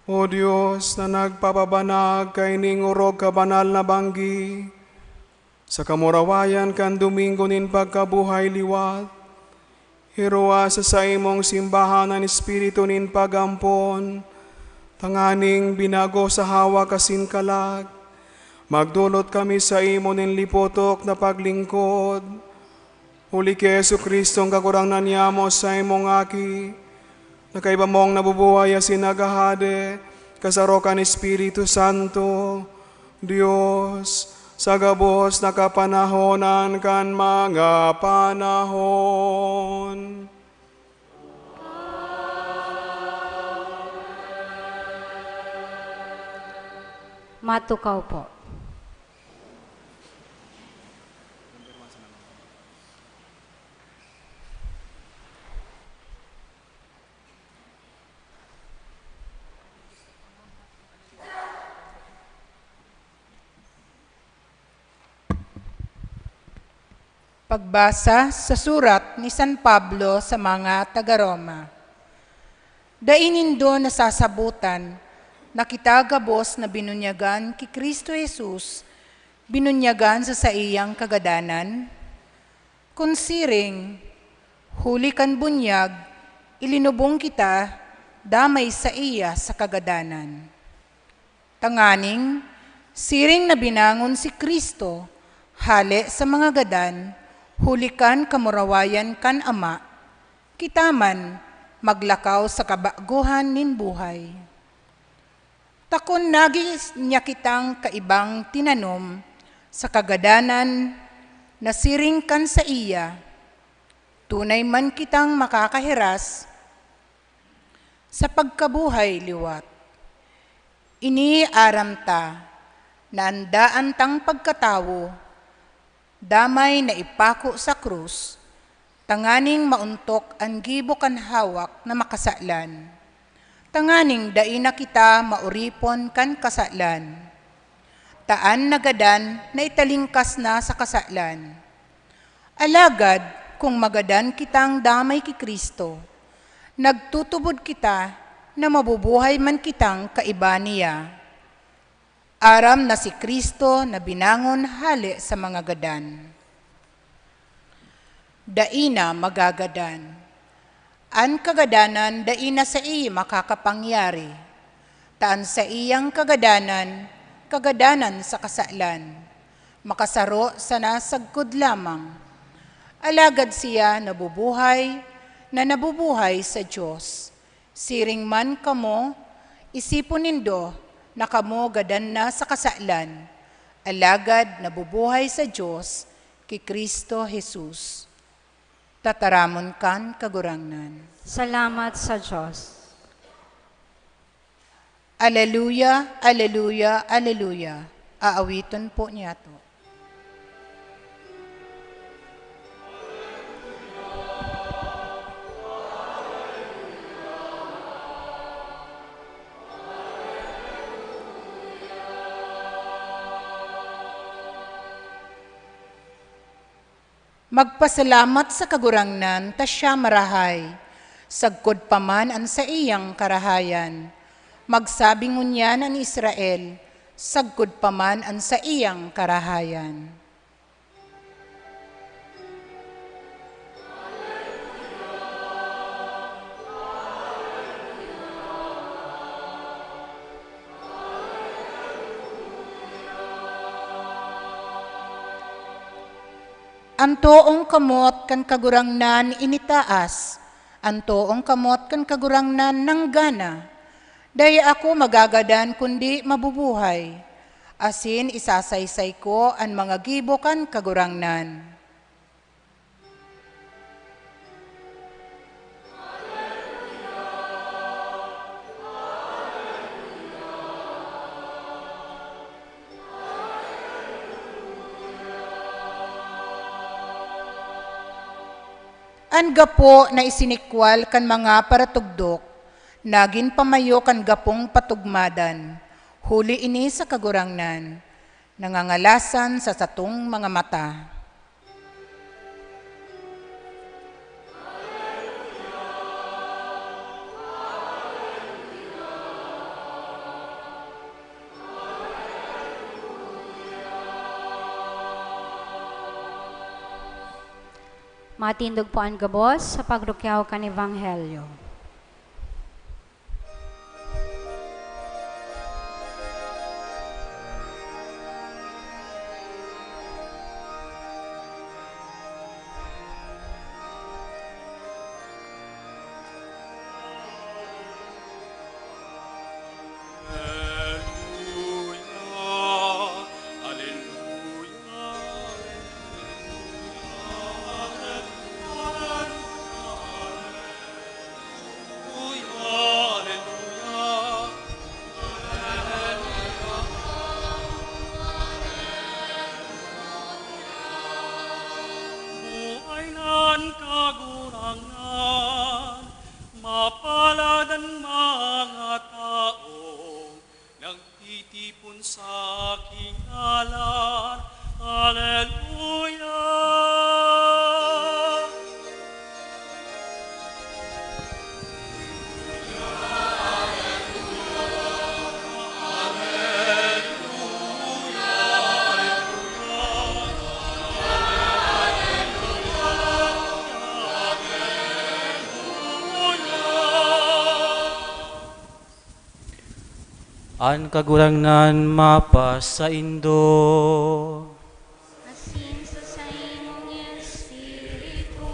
O Dios na nagpapabanag kaining orog ka banal na banggi, sa kamurawayan kan Domingo nin pagkabuhay liwat, hirua sa saimong simbahan an espiritu nin pag-ampon, tanganing binago sa hawak asin kalag, magdolot kami saimo nin lipotok na paglingkod. Huli ki Jesu-Cristo, an Kagurangnan niamo, saimong Aki, na kaiba mong nabubuhay asin naghahade, kasaro kan Espiritu Santo, Dios, sa gabos na kapanahonan kan mga panahon. Matukaw po. Pagbasa sa surat ni San Pablo sa mga taga-Roma. Dai nindo nasasabotan na kita gabos na binunyagan ki Cristo Jesus, binunyagan sa saiyang kagadanan? Kun siring, huli kan bunyag, ilinubong kita damay saiya sa kagadanan. Tanganing, siring na binangon si Cristo hale sa mga gadan, huli kan kamurawayan kan Ama, kita man maglakaw sa kabagohan nin buhay. Ta kun nagi niya kitang kaibang tinanom sa kagadanan na siring kan saiya, tunay man kitang makakahiras sa pagkabuhay liwat. Ini aram ta, na an daan tang pagkatawo, damay na ipako sa krus, tanganing maontok an gibo kan hawak na makasalan, tanganing dai na kita maoripon kan kasalan. Ta an nagadan naitalingkas na sa kasalan. Alagad kun magadan kitang damay ki Cristo, nagtutubod kita na mabubuhay man kitang kaiba niya. Aram na si Cristo na binangon hale sa mga gadan, dai na magagadan. An kagadanan dai na saiyang makakapangyari, ta an saiyang kagadanan, kagadanan sa kasalan, makasaro sana sagkod lamang. Alagad siya nabubuhay, na nabubuhay sa Dios. Siring man kamo, isipon nindo na kamo gadan na sa kasalan, alagad nabubuhay sa Dios ki Cristo Jesus. Tataramon kan Kagurangnan. Salamat sa Dios. Aleluya, aleluya, aleluya. Aawiton po niyato. Magpasalamat sa Kagurangnan ta siya marahay, sagkod pa man an saiyang karahayan. Magsabi ngunyan an Israel, sagkod pa man an saiyang karahayan. An toong kamot kan Kagurangnan initaas, an toong kamot kan Kagurangnan nanggana. Dai ako magagadan kundi mabubuhay, asin isasaysay ko an mga gibo kan Kagurangnan. An gapo na isinikwal kan mga paratugdok, nagin pamayo kan gapong patugmadan, huli ini sa Kagurangnan, nangangalasan sa satong mga mata. Matindog po an gabos sa pagrukyao kan Ebanghelyo. Buhay na an Kagurangnan, mapalad an mga taong nagtitipon sa aking ngalan. Haleluya! An Kagurangnan mapasaindo. Asin sa saimong espiritu.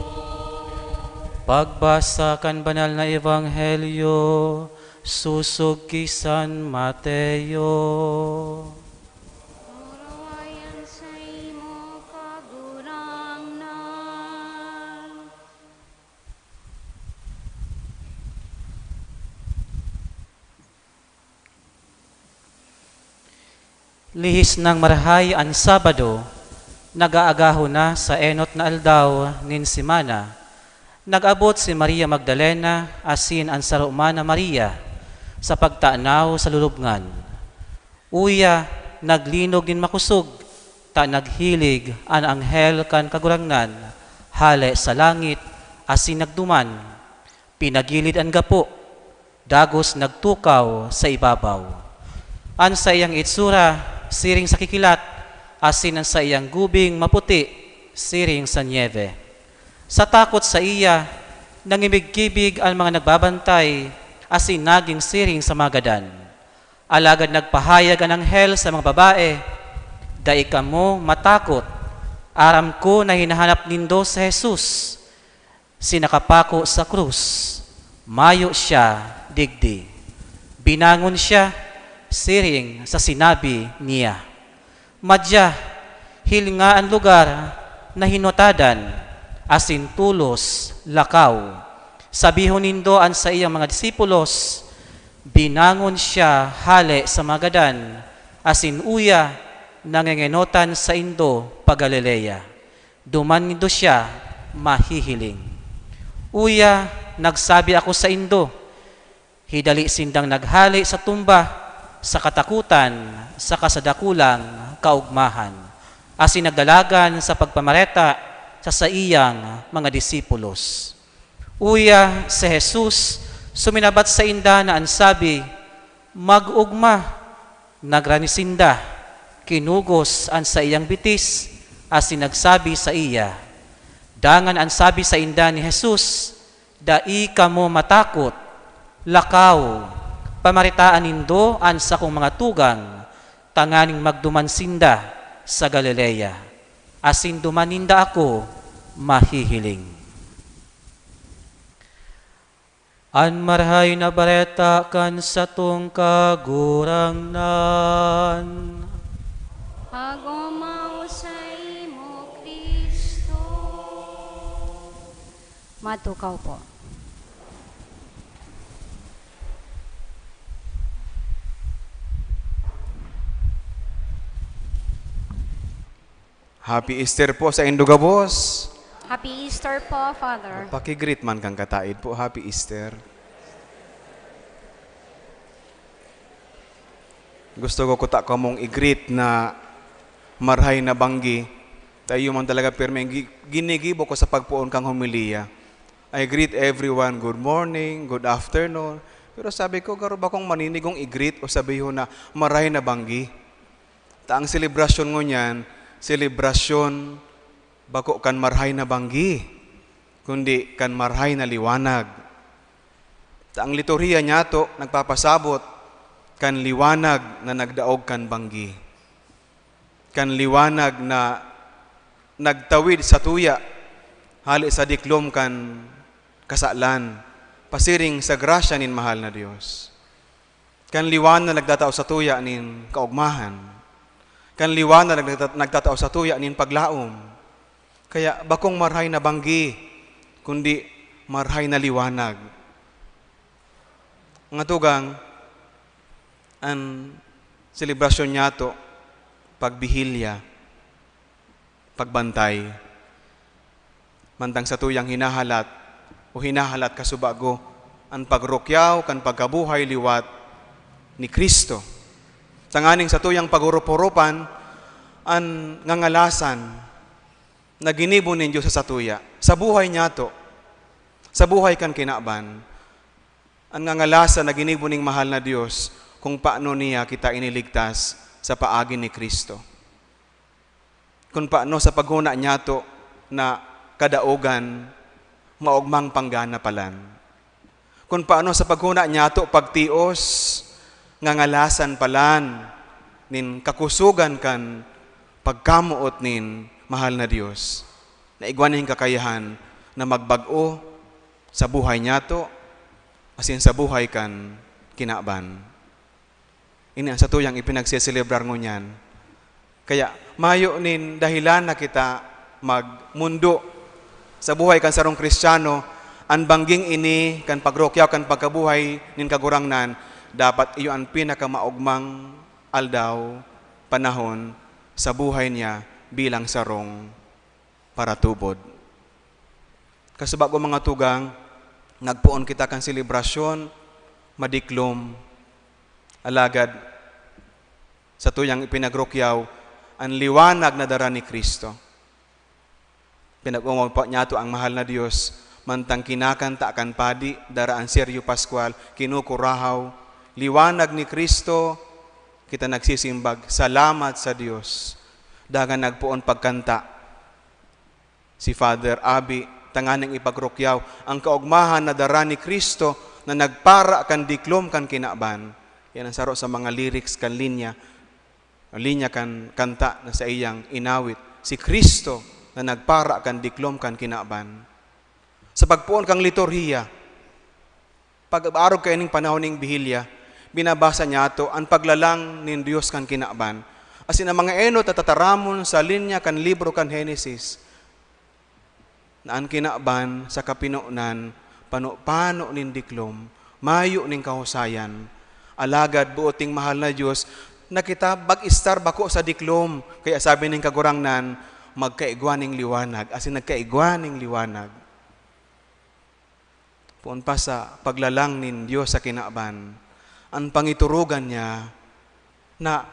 Pagbasa kan Banal na Ebanghelyo sosog ki San Mateo. Pagpurian saimo, Kagurangnan. Lihis nang marahay an Sabado, nag-aagahon na sa enot na aldaw nin semana, nag-abot si Maria Magdalena asin an saro man na Maria sa pagtanaw sa lulubngan. Uya, naglinog nin makosog, ta naghilig an anghel kan Kagurangnan hale sa langit asin nagduman. Pinagilid an gapo, dagos nagtukaw sa ibabaw. An saiyang itsura siring sa kikilat, asin an saiyang gubing maputi siring sa nyebe. Sa takot saiya, nangimig-kibig an mga nagbabantay, asin nagin siring sa mga gadan. Alagad nagpahayag an anghel sa mga babae, "Dai kamo matakot. Aram ko na hinahanap nindo si Jesus, si nakapako sa krus. Mayo siya digdi. Binangon siya, siring sa sinabi niya." Madya, hilinga an lugar na hinutadan, asin tolos lakaw. Sabihon nindo an saiyang mga disipulos, "Binangon siya hale sa mga gadan, asin uya, nangengenotan saindo pa Galilea. Duman nindo siya mahihiling." Uya, nagsabi ako saindo, hidali sindang naghale sa tumba sa katakotan saka sa dakulang kaogmahan, asin nagdalagan sa pagpamareta sa saiyang mga disipulos. Uya, si Jesus suminabat sainda na an sabi, "Mag-ogma." Nagrani sinda, kinugos an saiyang bitis, asin nagsabi saiya. Dangan an sabi sainda ni Jesus, "Dai kamo matakot. Lakaw, pamaretaan nindo an sakong mga tugang, tanganing magduman sinda sa Galilea, asin duman ninda ako mahihiling." An Marahay na Bareta kan satong Kagurangnan. Pag-omaw saimo, Cristo. Matukaw po. Happy Easter po saindo gabos. Happy Easter po, Father. Paki-greet man kan kataed po, Happy Easter. Gusto ko kuta kamong i-greet na marahay na banggi. Ta iyo man talaga pirmi ang gi-, ginigibo ko sa pagpoon kang homilya. I greet everyone, "Good morning, good afternoon." Pero sabi ko, "Garo ba kong maninigong i-greet o sabihon na marahay na banggi?" Ta ang selebrasyon ngunyan, selebrasyon bako kan marahay na banggi. kundi kan marahay na liwanag. Ta ang liturhiya niyato nagpapasabot kan liwanag na nagdaog kan banggi, kan liwanag na nagtawid sa tuya hale sa diklom kan kasalan, pasiring sa grasya nin mahal na Dios. Kan liwanag nagtatao sa tuya nin kaogmahan. Kan liwanag nagtata-, nagtatao sa tuya nin paglaom. Kaya bakong marahay na banggi, kundi marahay na liwanag. Mga tugang, an selebrasyon niyato, pagbihilya, pagbantay. Mantang satuyang hinahalat o hinahalat kasubago an pagrukyaw kan pagkabuhay liwat ni Cristo. Tanganing satuyang paghurup-hurupan an ngangalasan na ginibo nin Dios sa satuya, sa buhay niyato, sa buhay kan kinaban. An ngangalasan na ginibo ning mahal na Dios kung paano niya kita iniligtas sa paagi ni Cristo. Kung paano sa paghona niyato na kadaogan, maogmang panggana palan. Kung paano sa paghona niyato pagtios, ngangalasan palan nin kakusogan kan pagkamoot nin mahal na Dios, na igwa nin kakayahan na magbag-o sa buhay niyato, asin sa buhay kan kinaban. Ini ang satuyang ipinagseselebrar ngunyan. Kaya, mayo nin dahilan na kita magmundo sa buhay kan sarong Kristiyano, an bangging ini kan pagrukyaw kan pagkabuhay nin Kagurangnan, dapat iyo an pinakamaogmang aldaw, panahon, sa buhay niya bilang sarong paratubod. Kasubago, mga tugang, nagpoon kita kan selebrasyon, madiklom. Alagad, satuyang ipinagrukyaw an liwanag na dara ni Cristo. Pinag-ongog pa niyato ang mahal na Dios, mantang kinakanta kan padi, dara an Seryo Pascual, kinukurahaw, "Liwanag ni Cristo," kita nagsisimbag, "Salamat sa Dios." Dangan nagpoon pagkanta si Father Abi, tanganing ipagrukyaw ang kaogmahan na dara ni Cristo na nagpara kan diklom kan kinaban. Yan ang saro sa mga lyrics kan linya, linya kan kanta na saiyang inawit, si Cristo na nagpara kan diklom kan kinaban. Sa pagpoon kan liturhiya, pag-arog kaining panahon ning Bihilya, binabasa niyato an paglalang nin Dios kan kinaban, asin an mga enot na tataramon sa linya kan libro kan Henesis, na an kinaban sa kapinonan, pano-pano nin diklom, mayo nin kahusayan. Alagad boot ning mahal na Dios na kita mag-estar bako sa diklom. Kaya sabi nin Kagurangnan, "Magkaigwa ning liwanag," asin nagkaigwa ning liwanag. Poon pa sa paglalang nin Dios sa kinaban, an pangiturugan niya na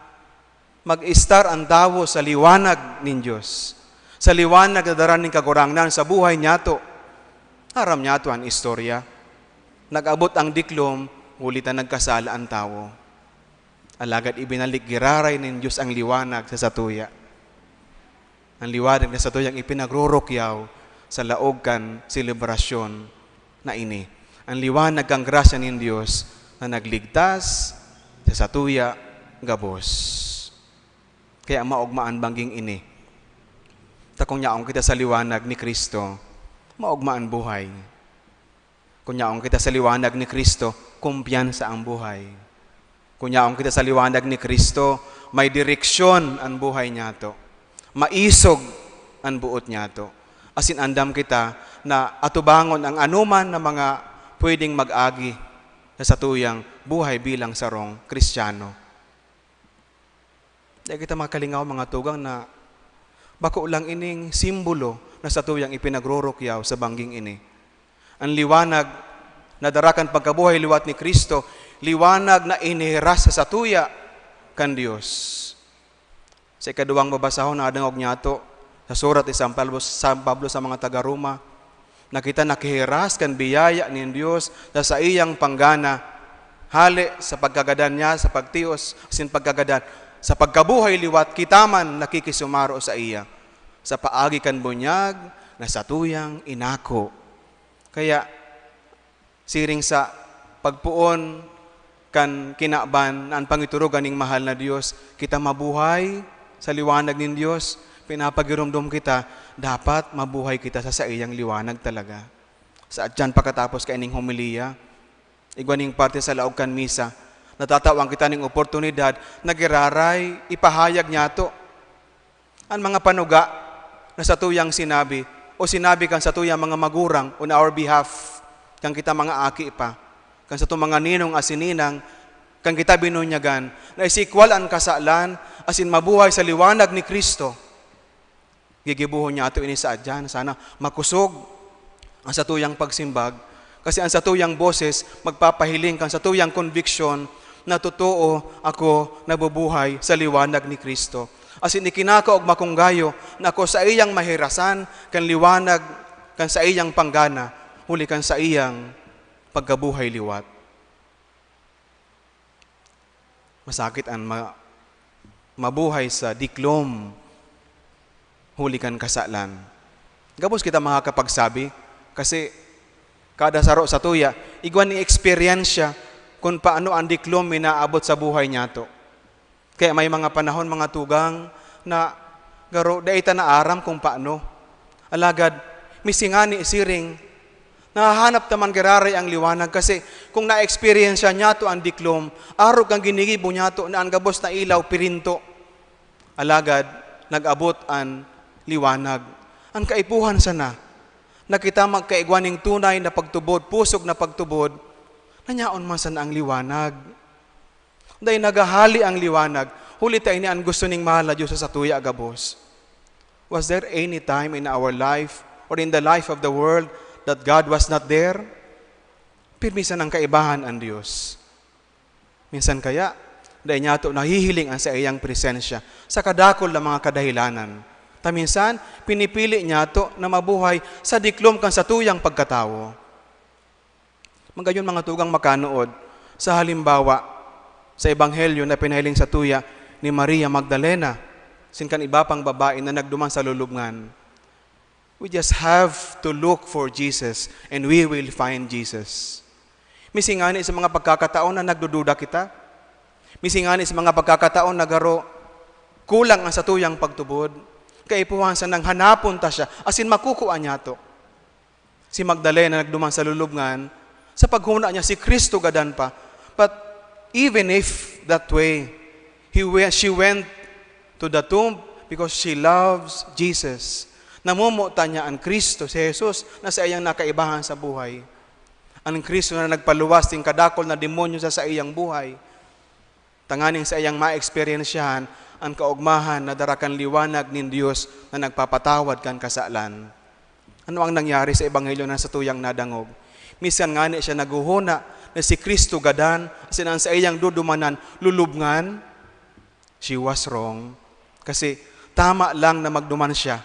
mag-estar an tawo sa liwanag nin Dios, sa liwanag na dara nin Kagurangnan sa buhay niyato. Aram niyato an istorya. Nag-abot ang diklom, huli ta nagkasala an tawo. Alagad ibinalik giraray nin Dios ang liwanag sa satuya. Ang liwanag na satuyang ipinagrurukyaw sa laog kan selebrasyon na ini. Ang liwanag kan grasya nin Dios na nagligtas sa satuya gabos. Kaya maogma an bangging ini. Ta kung yaon kita sa liwanag ni Cristo, maogma an buhay. Kung yaon kita sa liwanag ni Cristo, kumpiyansa ang buhay. Kung yaon kita sa liwanag ni Cristo, may direksyon an buhay niyato. Maisog an boot niyato. Asin andam kita na atubangon ang anoman na mga pwedeng mag-agi sa satuyang buhay bilang sarong Kristiyano. Dai kita makalingaw, mga tugang, na bako lang ining simbolo na satuyang ipinagrurukyaw sa bangging ini. An liwanag na dara kan pagkabuhay liwat ni Cristo, liwanag na inihiras sa satuya kan Dios. Sa ikaduwang babasahon na adangog niyato, sa surat ni San Pablo, San Pablo sa mga taga-Roma, na kita nakihiras kan biyaya nin Dios sa saiyang panggana, hale sa pagkagadan niya sa pagtios asin pagkagadan sa pagkabuhay liwat, kita man nakikisumaro saiya sa paagi kan bunyag na satuyang inako Kaya, siring sa pagpoon kan kinaban na an pangiturugan ning mahal na Dios, kita mabuhay sa liwanag nin Dios, pinapagiromdom kita, dapat mabuhay kita sa saiyang liwanag talaga. Sa atyan pakatapos kaining homilya, igwa ning parte sa laog kan misa, natatawan kita ning oportunidad na giraray ipahayag niyato an mga panuga na satuyang sinabi o sinabi kan satuyang mga magurang on our behalf, kan kita mga aki pa, kan satong mga ninong asin ninang, kan kita binunyagan, na isikwal an kasalan asin mabuhay sa liwanag ni Cristo. Gigibohon niyato ini sa adyan. Sana makosog ang satuyang pagsimbag, kasi ang satuyang boses magpapahiling kan satuyang konbiksyon na totoo ako nabubuhay sa liwanag ni Cristo. Asin ikinakaogma kong gayo na ako saiyang mahirasan kan liwanag kan saiyang panggana, huli kan saiyang pagkabuhay liwat. Masakit an ma-, mabuhay sa diklom huli kan kasalan. Gabos kita makakapagsabi, kasi kada saro satuya, igwa ning eksperyensya kun paano an diklom minaabot sa buhay niyato. Kaya may mga panahon, mga tugang, na garo dai ta naaram kung paano. Alagad, misingani siring, nahahanap ta man giraray ang liwanag, kasi kung na-eksperyensya niyato an diklom, arog kan ginigibo niyato na an gabos na ilaw pirinto. Alagad, nag-abot an liwanag. An kaipuhan sana, na kita magkaigwa ning tunay na pagtubod, pusog na pagtubod, na nyaon man sana ang liwanag. Dai naghahali ang liwanag, huli ta ini an gusto ning mahal na Dios sa satuya gabos. Was there any time in our life or in the life of the world that God was not there? Pirmi sanang kaibahan an Dios. Minsan kaya, dai niyato nahihiling an saiyang presensya sa kadakul na mga kadahilanan. Ta minsan, pinipili niyato na mabuhay sa diklom kan satuyang pagkatawo. Magayon, mga tugang, makanood sa halimbawa sa Ebanghelyo na pinahiling satuya ni Maria Magdalena, asin kan iba pang babae na nagduman sa lulubngan. We just have to look for Jesus and we will find Jesus. Misingani sa mga pagkakataon na nagdududa kita. Misingani sa mga pagkakataon na garo kulang ang satuyang pagtubod. Kaipuhan sanang hanapon ta siya, asin makukua niyato. Si Magdalena nagduman sa lulubngan, sa paghona niya si Cristo gadan pa. But even if that way, he went, she went to the tomb because she loves Jesus. Namomotan niya an Cristo, si Jesus, na saiyang nakaibahan sa buhay. An Cristo na nagpaluwas nin kadakul na demonyo sa saiyang buhay. Tanganing saiyang maeksperiensyahan an kaogmahan na dara kan liwanag nin Dios na nagpapatawad kan kasalan. Ano ang nangyari sa ebanghelyo na satuyang nadangog? Minsan ngani siya naghohona na si Cristo gadan, asin an saiyang dudumanan lulubngan. She was wrong. Kasi tama lang na magduman siya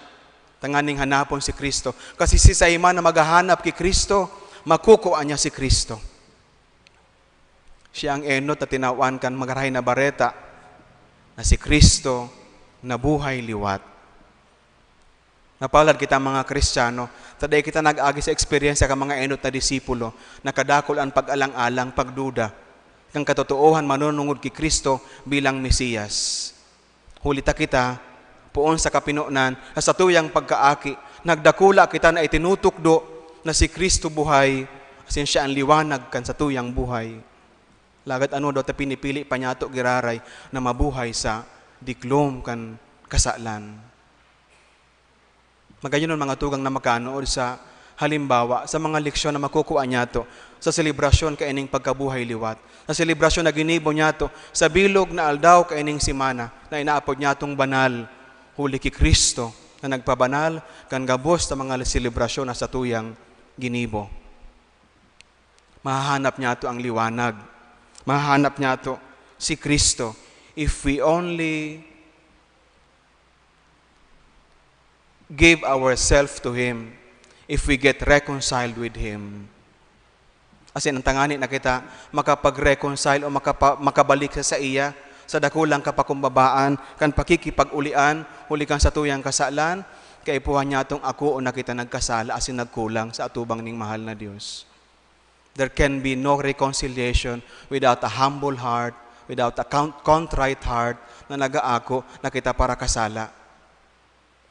tanganing hanapon si Cristo. Kasi siisay man na maghahanap ki Cristo, makukua niya si Cristo. Siya ang enot na tinawan kan Marahay na Bareta na si Cristo nabuhay liwat. Mapalad kita, mga Kristiyano, ta dai kita nag-agi sa eksperyensya kan mga enot na disipulo na kadakul an pag-alang-alang, pagduda, kan katotoohan manunungod ki Cristo bilang Mesiyas. Huli ta kita, poon sa kapinonan, sa satuyang pagkaaki, nagdakula kita na itinutukdo na si Cristo buhay, asin siya an liwanag kan satuyang buhay. Lagad ano daw ta pinipili pa niyato giraray na mabuhay sa diklom kan kasalan? Magayon, mga tugang, na makanood sa halimbawa sa mga leksyon na makukua niyato sa selebrasyon kaining pagkabuhay liwat, sa selebrasyon na ginibo niyato sa bilog na aldaw kaining semana na inaapod niyatong banal, huli ki Cristo na nagpabanal kan gabos na mga selebrasyon na satuyang ginibo. Mahahanap niyato ang liwanag. Mahahanap niyato si Cristo if we only give ourselves to Him, if we get reconciled with Him. Asin ang tangani na kita makapag-reconcile o makapa-, makabalik sa saiya, sa dakulang kapakumbabaan, kan pakikipag-ulian, huli kan satuyang kasalan, Kaipuhan niyatong akoon na kita nagkasala asin nagkulang sa atubang ning mahal na Dios. There can be no reconciliation without a humble heart, without a con-, contrite heart na nagaako na kita parakasala.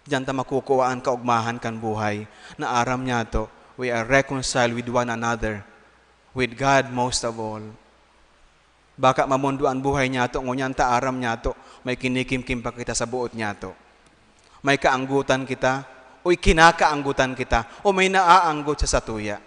Diyan ta makukua an kaogmahan kan buhay, na aram niyato, we are reconciled with one another, with God most of all. Baka mamondo an buhay niyato, ngunyan ta aram niyato, may kinikimkim pa kita sa boot niyato. May kaanggotan kita, o ikinakaanggotan kita, o may naaanggot sa satuya.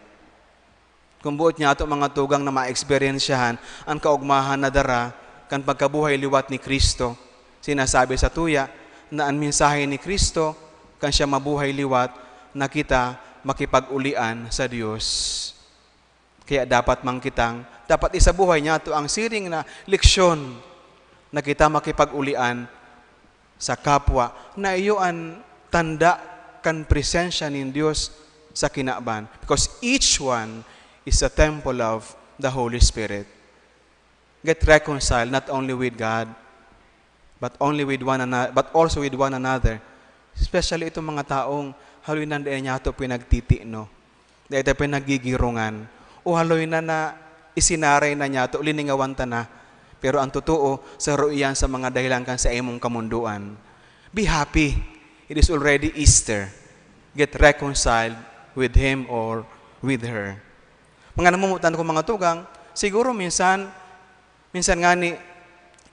Kung boot niyato, mga tugang, na maeksperyensyahan an kaogmahan na dara kan pagkabuhay liwat ni Cristo, sinasabi satuya na an mensahe ni Cristo kan siya mabuhay liwat na kita makipag-ulian sa Dios. Kaya dapat man kitang, dapat isabuhay niyato ang siring na leksyon na kita makipag-ulian sa kapwa, na iyo an tanda kan presensya nin Dios sa kinaban. Because each one is a temple of the Holy Spirit. Get reconciled not only with God, but only with one ano-, but also with one another. Especially itong mga taong haloy na dai niyato pinagtitino, dai ta pinaggigirongan, o haloy na, na isinaray na niyato, liningawan ta na. Pero ang totoo, saro iyan sa mga dahilan kan saimong kamondoan. Be happy. It is already Easter. Get reconciled with him or with her. Mga namomotan ko, mga tugang, siguro minsan, minsan ngani,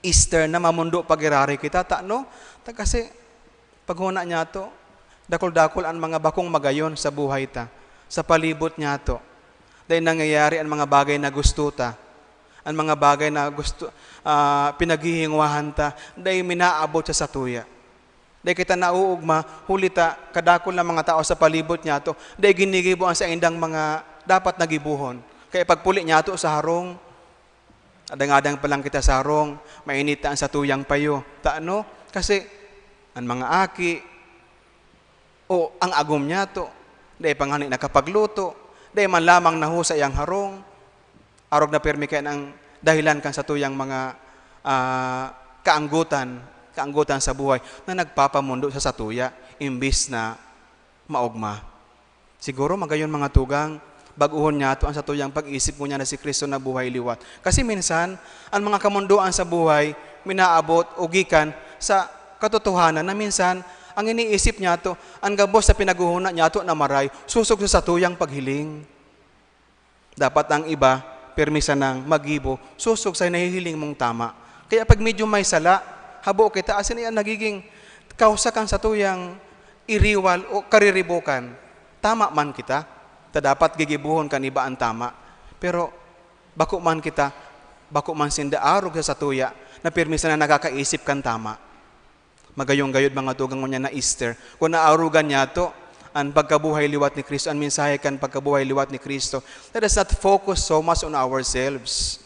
Easter na, mamondo pa giraray kita, ta, no? Ta kasi, paghona niyato, dakul-dakul an mga bakong magayon sa buhay ta, sa palibot niyato. Dai nangyayari an mga bagay na gusto ta, an mga bagay na gusto, ah, pinaghihingwahan ta, dai minaabot sa satuya. Dai kita nauugma, huli ta kadakul na mga tao sa palibot niyato, dai ginigibo an saindang mga dapat na gibohon. Kaya pagpuli niyato sa harong, adang-adang pa lang kita sa harong, mainit ta an satuyang payo. Ta ano? Kasi an mga aki o ang agom niyato, dai pa ngani nakapagluto, dai man lamang nahusay ang harong. Arog na pirmi kaya ang dahilan kan satuyang mga, ah, kaanggotan, kaanggotan sa buhay na nagpapamondo sa satuya, imbis na maogma. Siguro magayon, mga tugang, bag-ohon niyato an satuyang pag-isip ngunyan na si Cristo nabuhay liwat. Kasi minsan, an mga kamondoan sa buhay, minaabot o gikan sa katotohanan na minsan, ang iniisip niyato, an gabos na pinaghohona niyato na maray, sosog sa satuyang paghiling. Dapat ang iba, pirmi sanang maggibo, sosog sa nahihiling mong tama. Kaya pag medyo may sala, habo kita, asin iyan nagiging kausa kan satuyang iriwal o kariribokan. Tama man kita, ta dapat gigibohon kan iba an tama. Pero bako man kita, bako man sinda arog sa satuya, na pirmi sana nakakaisip kan tama. Magayong gayod, mga tugang, ngunyan na Easter, kun naarogan niyato an pagkabuhay liwat ni Cristo, an mensahe kan pagkabuhay liwat ni Cristo. Let us not focus so much on ourselves.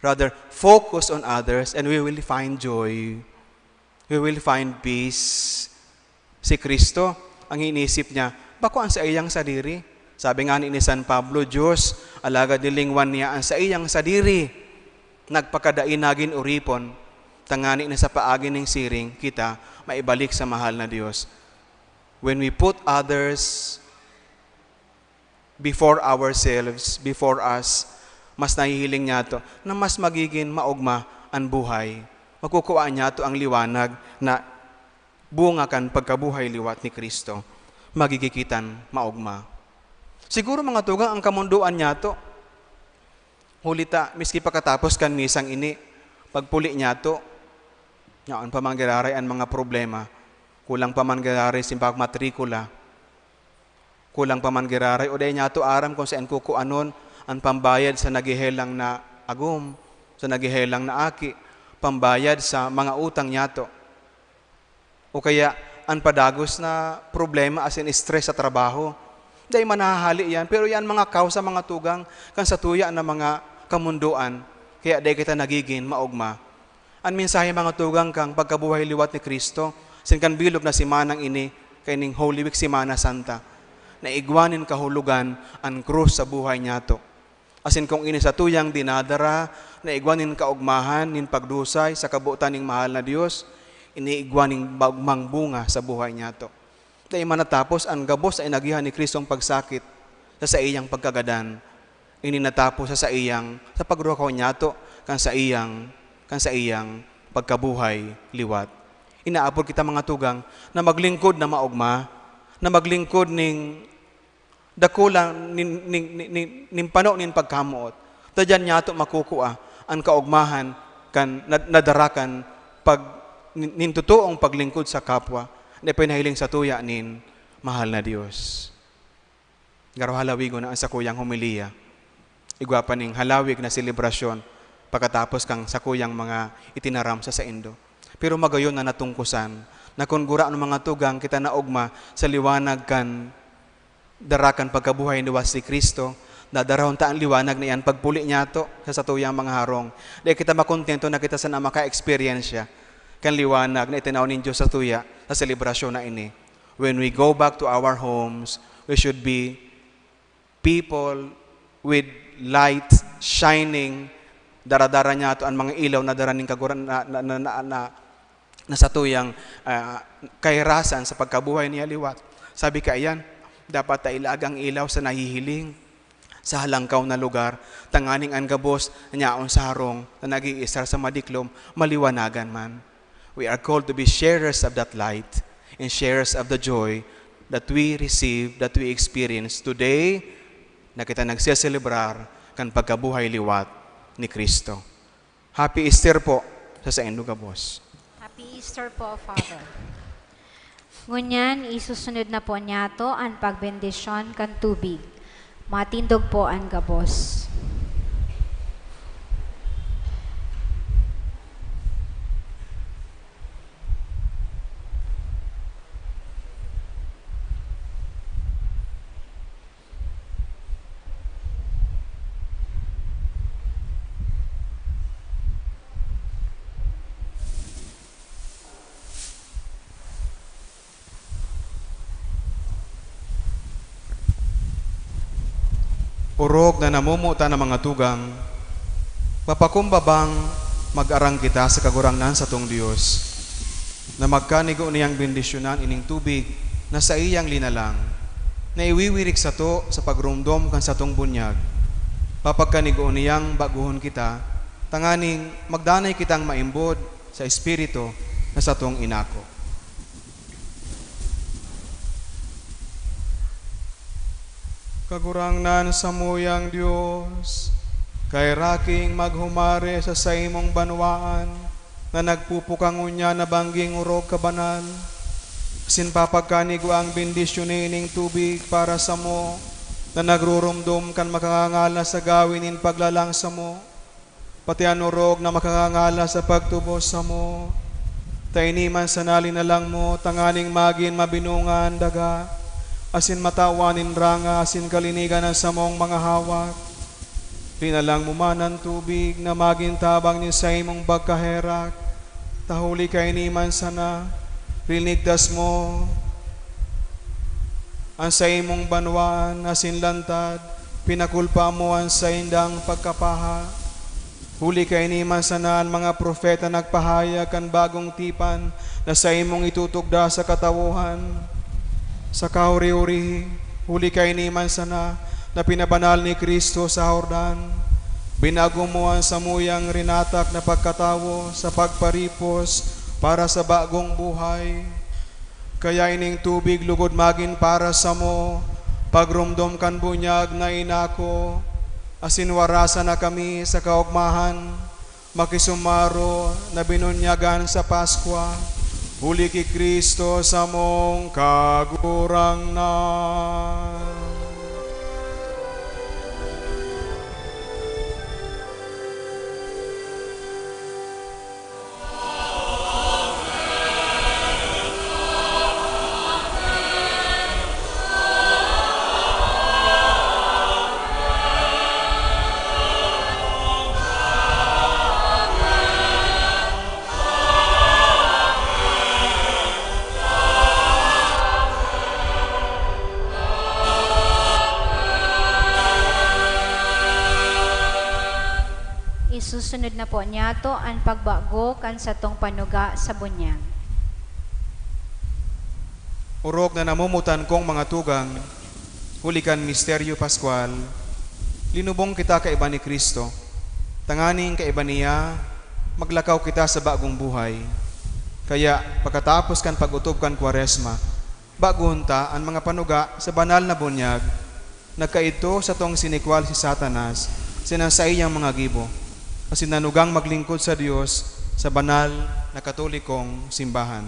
Rather, focus on others and we will find joy. We will find peace. Si Cristo, ang iniisip niya, bako an saiyang sadiri. Sabi nga ni, ni San Pablo, "Diyos, alagad nilingwan niya an saiyang sadiri. Nagpakadai nagin oripon, tangani na sa paagi ning siring kita maibalik sa mahal na Diyos." When we put others before ourselves, before us, mas nahihiling niyato na mas magigin maogma an buhay. Makukuha niyato ang liwanag na bunga kan pagkabuhay liwat ni Cristo. Magigikitan maogma. Siguro, mga tugang, ang kamondoan niyato, huli ta, miski pakatapos kan misang ini, pagpuli niyato, yaon pa man giraray an mga problema, kulang pa man giraray sin pagmatrikula, kulang pa man giraray, o dai niyato aram kung saen kukuanon an pambayad sa naghehelang na agom, sa naghehelang na aki, pambayad sa mga utang niyato. O kaya, an padagos na problema asin stress sa trabaho. Dai man nahahali iyan, pero iyan mga kausa, mga tugang, kan satuya na mga kamondoan, kaya dai kita nagigin maogma. An mensahe, mga tugang, kan pagkabuhay liwat ni Cristo, asin kan bilog na semanang ini, kaining Holy Week, Semana Santa, na igwa nin kahulogan an krus sa buhay niyato. Asin kung ini satuyang dinadara na igwa nin kaogmahan nin pagdusay sa kabotan ning mahal na Dios, ini igwa nin maogmang bunga sa buhay niyato. Dai man natapos an gabos na inagihan ni Cristong pagsakit sa saiyang pagkagadan. Ini natapos sa saiyang, sa pagrukaw niyato kan saiyang, kan saiyang pagkabuhay liwat. Inaapod kita, mga tugang, na maglingkod na maogma, na maglingkod ning dakula nin, nin, nin, nin, nin pano nin pagkamoot. Ta diyan niyato makukua an kaogmahan kan nad-, nadara kan pag-, nin, nin totoong paglingkod sa kapwa na ipinahiling satuya nin mahal na Dios. Garo halawigon na an sakuyang homilya. Igwa pa ning halawig na selebrasyon pakatapos kan sakuyang mga itinaram sa saindo. Pero magayon na natungkosan na kun gurano, mga tugang, kita naogma sa liwanag kan dara kan pagkabuhay liwat ni Cristo, dadarahon ta an liwanag na iyan pagpuli niyato sa satuyang mga harong. Dai kita makontento na kita sana maka-eksperyensya kan liwanag na itinao nin Dios satuya sa selebrasyon na ini. When we go back to our homes, we should be people with light shining. Dara-dara niyato an mga ilaw na dara nin kagura-, na, na, na, na, na, na satuyang, ah, kahirasan sa pagkabuhay niya liwat. Sabi kaiyan, dapat ta ilaag an ilaw sa nahihiling, sa halangkaw na lugar, tanganing an gabos na yaon sa harong na nag-iisar sa madiklom, maliwanagan man. We are called to be sharers of that light and sharers of the joy that we receive, that we experience today, na kita nagseselebrar kan pagkabuhay liwat ni Cristo. Happy Easter po sa saindo gabos. Happy Easter po, Father. Ngunyan, isusunod na po niyato an pagbendisyon kan tubig. Matindog po an gabos. Orog na namomotan na mga tugang, mapakumbabang mag-arang kita sa Kagurangnan satong Dios, na magkanigo niyang bendisyonan ining tubig na saiyang linalang, na iwiwirik sato sa pagromdom kan satong bunyag. Papagkanigoon niyang bagohon kita, tanganing magdanay kitang maimbod sa Espiritu na satong inako. Kagurangnan samuyang Dios, kairaking maghumare sa saimong banwaan na nagpupuka ngunyan na bangging orog kabanal, asin papagkanigo ang bendisyon nining tubig para samo na nagruromdom kan makangangalas sa gawi nin paglalang samo, pati an orog na makangangalas sa pagtubos samo. Ta ini man sana linalang mo tanganing magin mabinunga an daga, asin matawan nin ranga asin kalinigan an samong mga hawak. Linalang mo man an tubig na magin tabang nin saimong pagkaherak, ta huli kaini man sana, linigtas mo an saimong banwaan asin lantad, pinakulpa mo an saindang pagkapaha. Huli kaini man sana an mga propeta nagpahayag kan bagong tipan na saimong itutugda sa katawohan. Sa kahuri-huri, huli kaini man sana na pinabanal ni Cristo sa Jordan, binago mo an samuyang rinatak na pagkatawo sa pagparipos para sa bagong buhay. Kaya ining tubig lugod magin para samo, pagromdom kan bunyag na inako, asin warasan na kami sa kaogmahan, makisumaro na binunyagan sa Paskwa, huli ki Cristo samong Kagurangnan. Isusunod na po niyato an pagbago kan satong panuga sa bunyag. Orog na namomotan kong mga tugang, huli kan misteryo paskwal, linubong kita kaiba ni Cristo, tanganing kaiba niya, maglakaw kita sa bagong buhay. Kaya, pagkatapos kan pag-otob kan Kwaresma, bagohon ta an mga panuga sa banal na bunyag, nagkaidto satong sinikwal si Satanas sinang saiyang mga gibo, asin nanugang maglingkod sa Dios sa banal na Katolikong simbahan.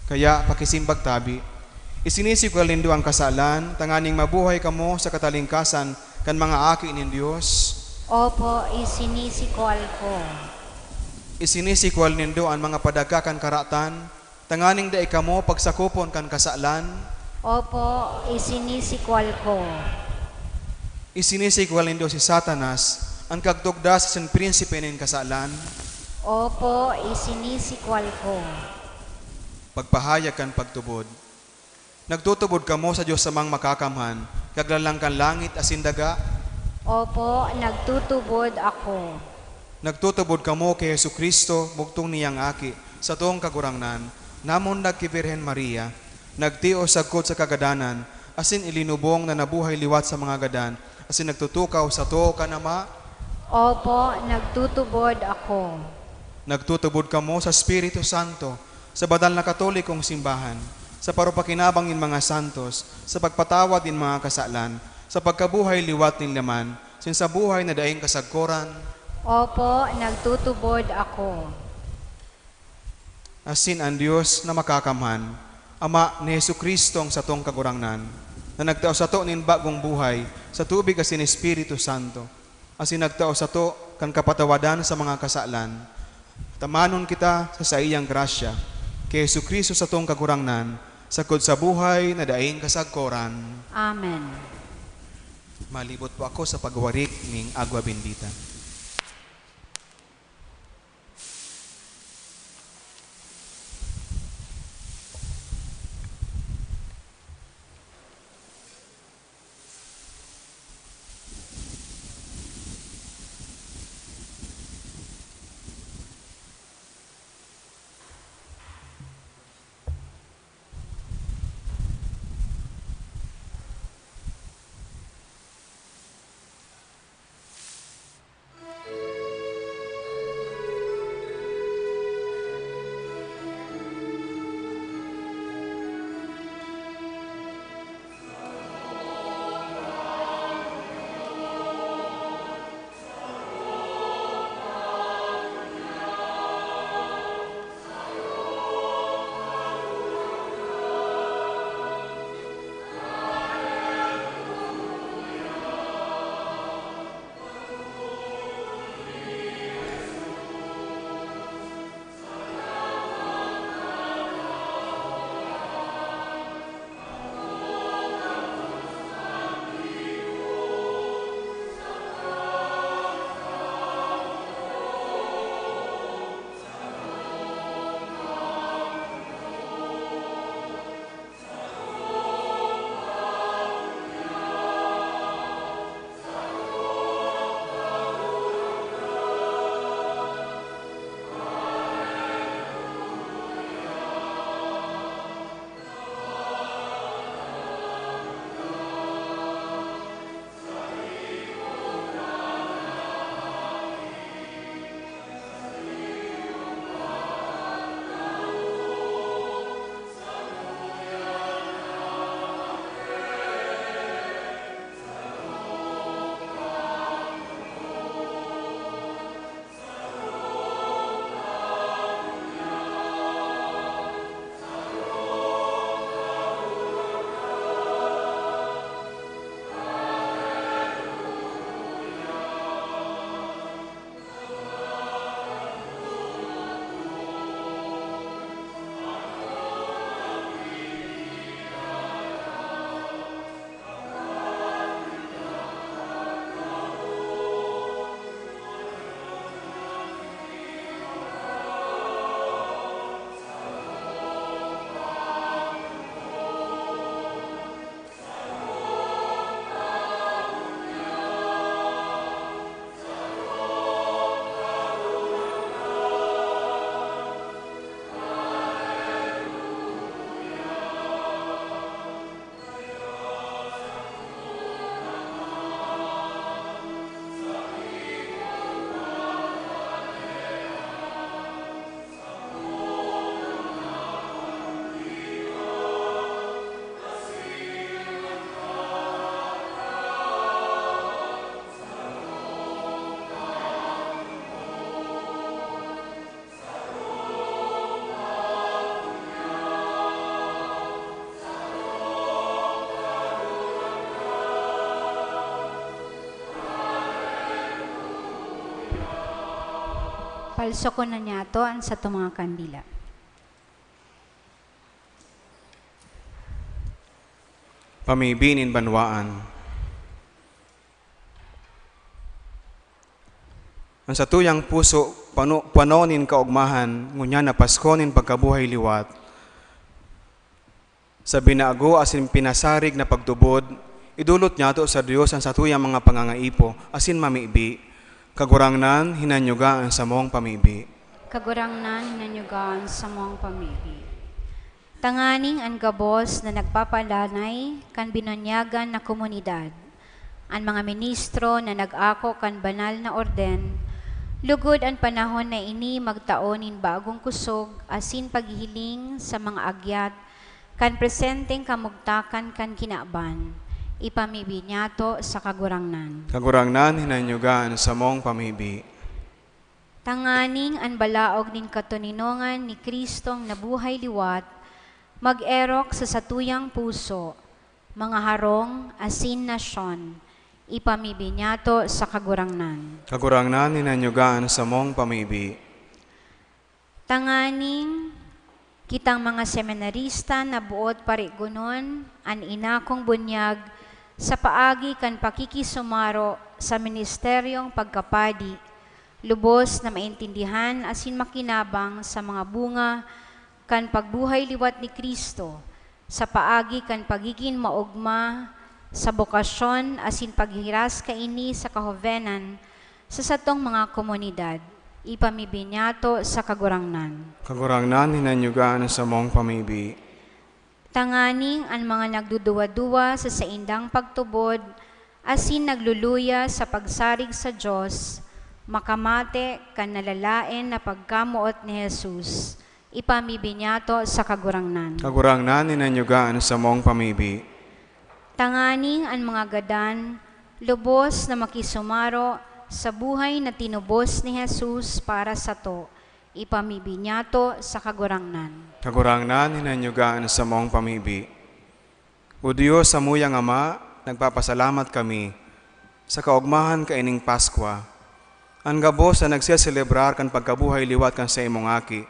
Kaya pakisimbag tabi, isinisikwal nindo an kasalan tanganing mabuhay kamo sa katalingkasan kan mga aki nin Dios. Opo, isinisikwal ko. Isinisikwal nindo an mga padagka kan karatan tanganing dai kamo pagsakopon kan kasalan. Opo, isinisikwal ko. Isinisikwal nindo si Satanas, an kagtugdas asin prinsipe nin kasalan. Opo, isinisikwal ko. Pagpahayag kan pagtubod. Nagtutubod kamo sa Dios Amang Makakamhan, Kaglalang kan langit asin daga? Opo, nagtutubod ako. Nagtutubod kamo ki Jesu-Cristo, bugtong niyang Aki, satong Kagurangnan, namundag ki Birhen Maria, nagtios sagkod sa kagadanan, asin ilinubong na nabuhay liwat sa mga gadan, asin nagtutukaw sato kan Ama? Opo, nagtutubod ako. Nagtutubod kamo sa Espiritu Santo, sa banal na Katolikong simbahan, sa parupakinabang nin mga santos, sa pagpatawad nin mga kasalan, sa pagkabuhay liwat nin laman, asin sa buhay na daing kasagkoran. Opo, nagtutubod ako. Asin an Dios na Makakamhan, Ama ni Jesu-Cristong satong Kagurangnan, na nagtao sato nin bagong buhay sa tubig asin Espiritu Santo, asin nagtao sato kan kapatawadan sa mga kasalan. Tamanon kita sa saiyang grasya, ki Jesu-Cristo satong Kagurangnan, sagkod sa buhay na daing kasagkoran. Amen. Malibot po ako sa pagwarik ning Agua Bendita. Alsokon na niyato an satong mga kandila. Pamibi nin banwaan. An satuyang puso pano-, puwano nin kaogmahan, ngunyan na Pasko nin pagkabuhay liwat. Sa binago asin pinasarig na pagtubod, idolot niyato sa Dios an satuyang mga pangangaipo asin mamibi. Kagurangnan, hinanyuga an samong pamibi. Kagurangnan, hinanyuga an samong pamibi. Tanganing an gabos na nagpapalanay kan binunyagan na komunidad, an mga ministro na nag-ako kan banal na orden, lugod an panahon na ini magtao nin bagong kusog asin paghihiling sa mga agyat kan presenteng kamugtakan kan kinaban, ipamibi niyato sa Kagurangnan. Kagurangnan, hinanyuga an samong pamibi. Tanganing an balaog nin katoninongan ni Cristong nabuhay liwat mag-erok sa satuyang puso, mga harong asin nasyon, ipamibi niyato sa Kagurangnan. Kagurangnan, hinanyuga an samong pamibi. Tanganing kitang mga seminarista na boot parigonon an inakong bunyag sa paagi kan pakikisumaro sa ministeryong pagkapadi, lubos na maintindihan asin makinabang sa mga bunga kan pagbuhay liwat ni Cristo, sa paagi kan pagigin maogma sa bokasyon asin paghiras kaini sa kahobenan sa satong mga komunidad, ipamibi niyato sa Kagurangnan. Kagurangnan, hinanyuga an samong pamibi. Tanganing an mga nagduduwa-duwa sa saindang pagtubod asin nagluluya sa pagsarig sa Dios, makamate kan nalalaen na pagkamoot ni Jesus, ipamibi niyato sa Kagurangnan. Kagurangnan, hinanyuga an samong pamibi. Tanganing an mga gadan lubos na makisumaro sa buhay na tinubos ni Jesus para sato, ipamibi niyato sa Kagurangnan. Kagurangnan, hinanyuga an samong pamibi. O Dios, samuyang Ama, nagpapasalamat kami sa kaogmahan kaining Paskwa. An gabos na nagseselebrar kan pagkabuhay liwat kan saimong Aki,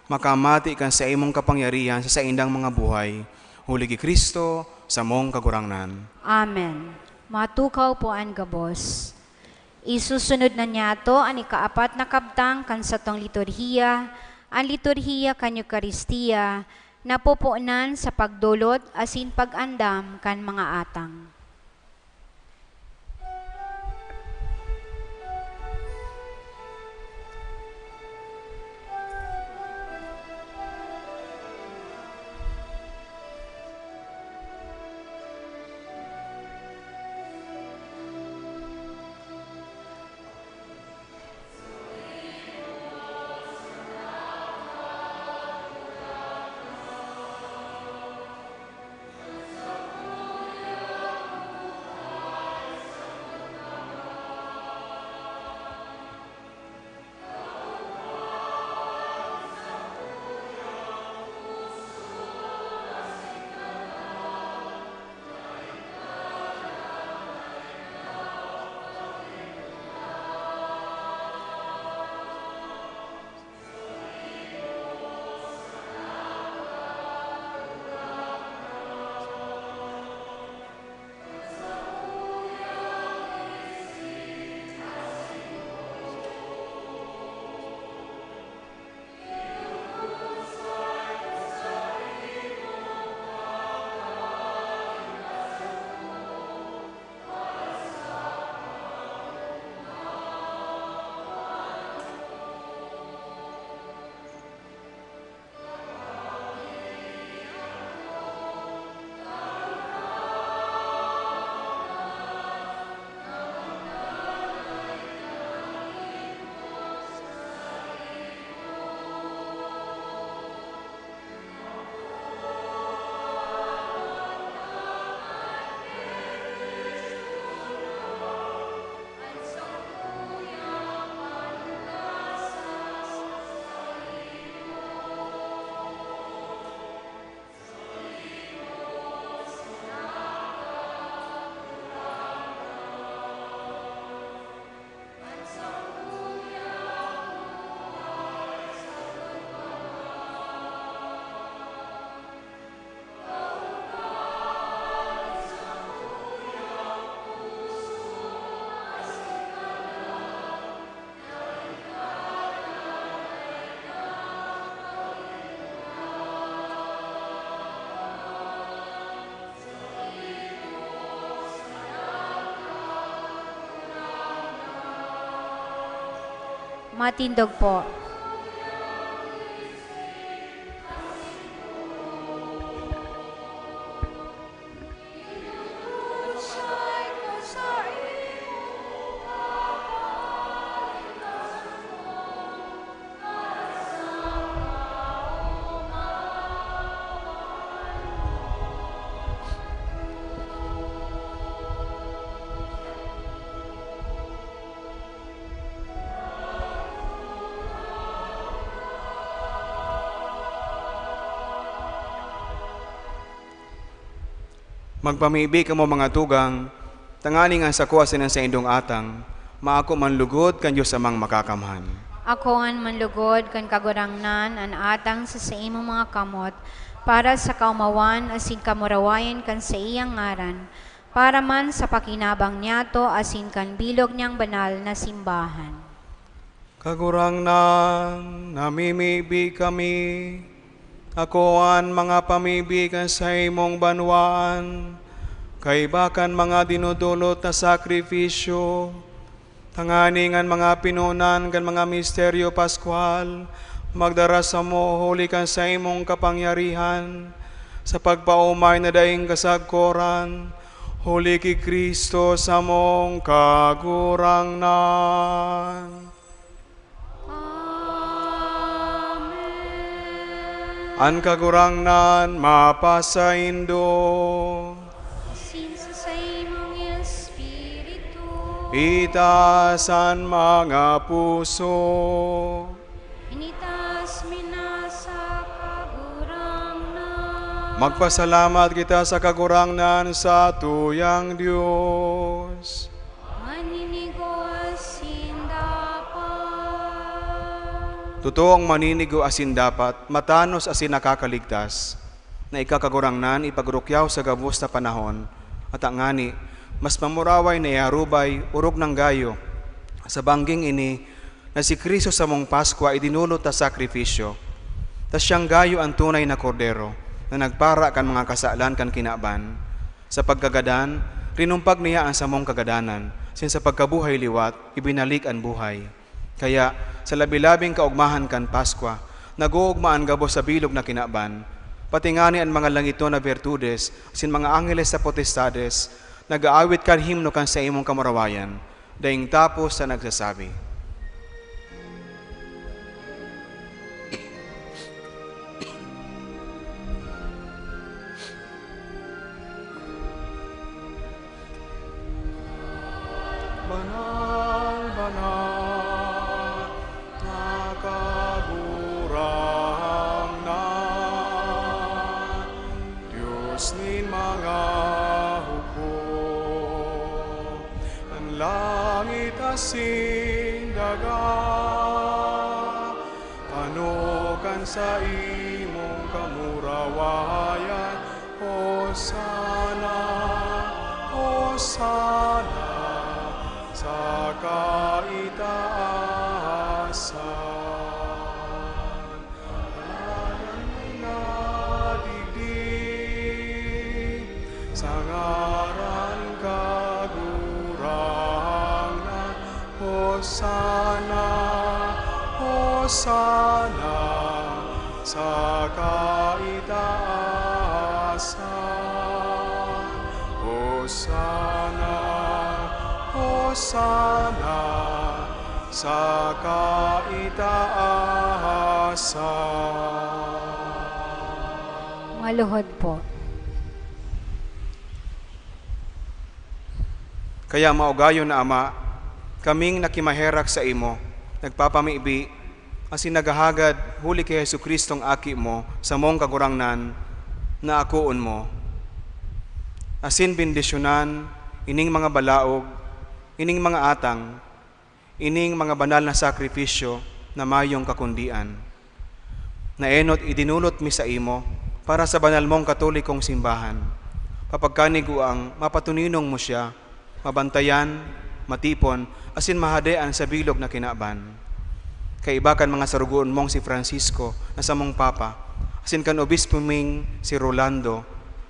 makamati kan saimong kapangyarihan sa saindang mga buhay. Huli ki Cristo, samong Kagurangnan. Amen. Matukaw po an gabos. Isusunod na niyato an ikaapat na kabtang kan satong liturhiya, an liturhiya kan Eukaristia, napoponan sa pagdolot asin pag-andam kan mga atang. Matindog po. Magpamibi kamo, mga tugang, tanganing an sako asin an saindong atang maako man lugod kan Dios Amang Makakamhan. Akoon man lugod kan Kagurangnan an atang sa saimong mga kamot, para sa kaomawan asin kamurawayan kan saiyang ngaran, para man sa pakinabang niyato asin kan bilog niyang banal na simbahan. Kagurangnan, namimibi kami, akoan mga pamibi kan saimong banwaan, kaiba kan mga dinodolot na sakrifisyo, tanganing an mga pinonan kan mga misteryo paskwal magdara samo huli kan saimong kapangyarihan, sa pagpaomay na daing kasagkoran, huli ki Cristo samong Kagurangnan. Amen. An Kagurangnan mapasaindo. Asin sa saimong espiritu. Itaas an mga puso. Initaas mi na sa Kagurangnan. Magpasalamat kita sa Kagurangnan, sa tuyang Dios. Maninigo asin dapat. Totoong maninigo asin dapat, matanos asin nakakaligtas, na ika, Kagurangnan, ipagrukyaw sa gabos na panahon. Ata ngani, mas mamuraway na iarubay, orog nang gayo, sa bangging ini, na si Cristo samong Paskwa idinulot ta sakrifisyo, ta siyang gayo an tunay na Kordero na nagpara kan mga kasalan kan kinaban. Sa pagkagadan, rinumpag niya an samong kagadanan, asin sa pagkabuhay liwat, ibinalik an buhay. Kaya, sa labi-labing kaogmahan kan Paskwa, nag-oogma an gabos sa bilog na kinaban, pati ngani an mga langiton na bertudes asin mga angheles sa potestades, nag-aawit kan himno kan saimong kamurawayan, daing tapos sa nagsasabi, "Banal, banal na Kagurangnan, Dios nin mga hukom, an langit asin daga, ano kan saimong kamurawayan. Hosana, Hosana sa kaitaasan. Ngaran na digdi, sa ngaran Kagurangnan. Hosana, Hosana sa kaitaasan. Hosana, Hosana sa kaitaasan." Maluhod po. Kaya, maogayon na Ama, kaming nakimaherak saimo, nagpapamibi, asin naghahagad huli ki Jesu-Cristong Aki mo, samong Kagurangnan, na akoon mo. Asin bendisyonan ining mga balaog, ining mga atang, ining mga banal na sakrifisyo na mayong kakundian, na enot idinulot mi saimo para sa banal mong Katolikong simbahan. Papagkaniguang mapatuninong mo siya, mabantayan, matipon, asin mahadean sa bilog na kinaban. Kaiba kan mga sarugoon mong si Francisco na samong Papa, asin kan Obispo ming si Rolando,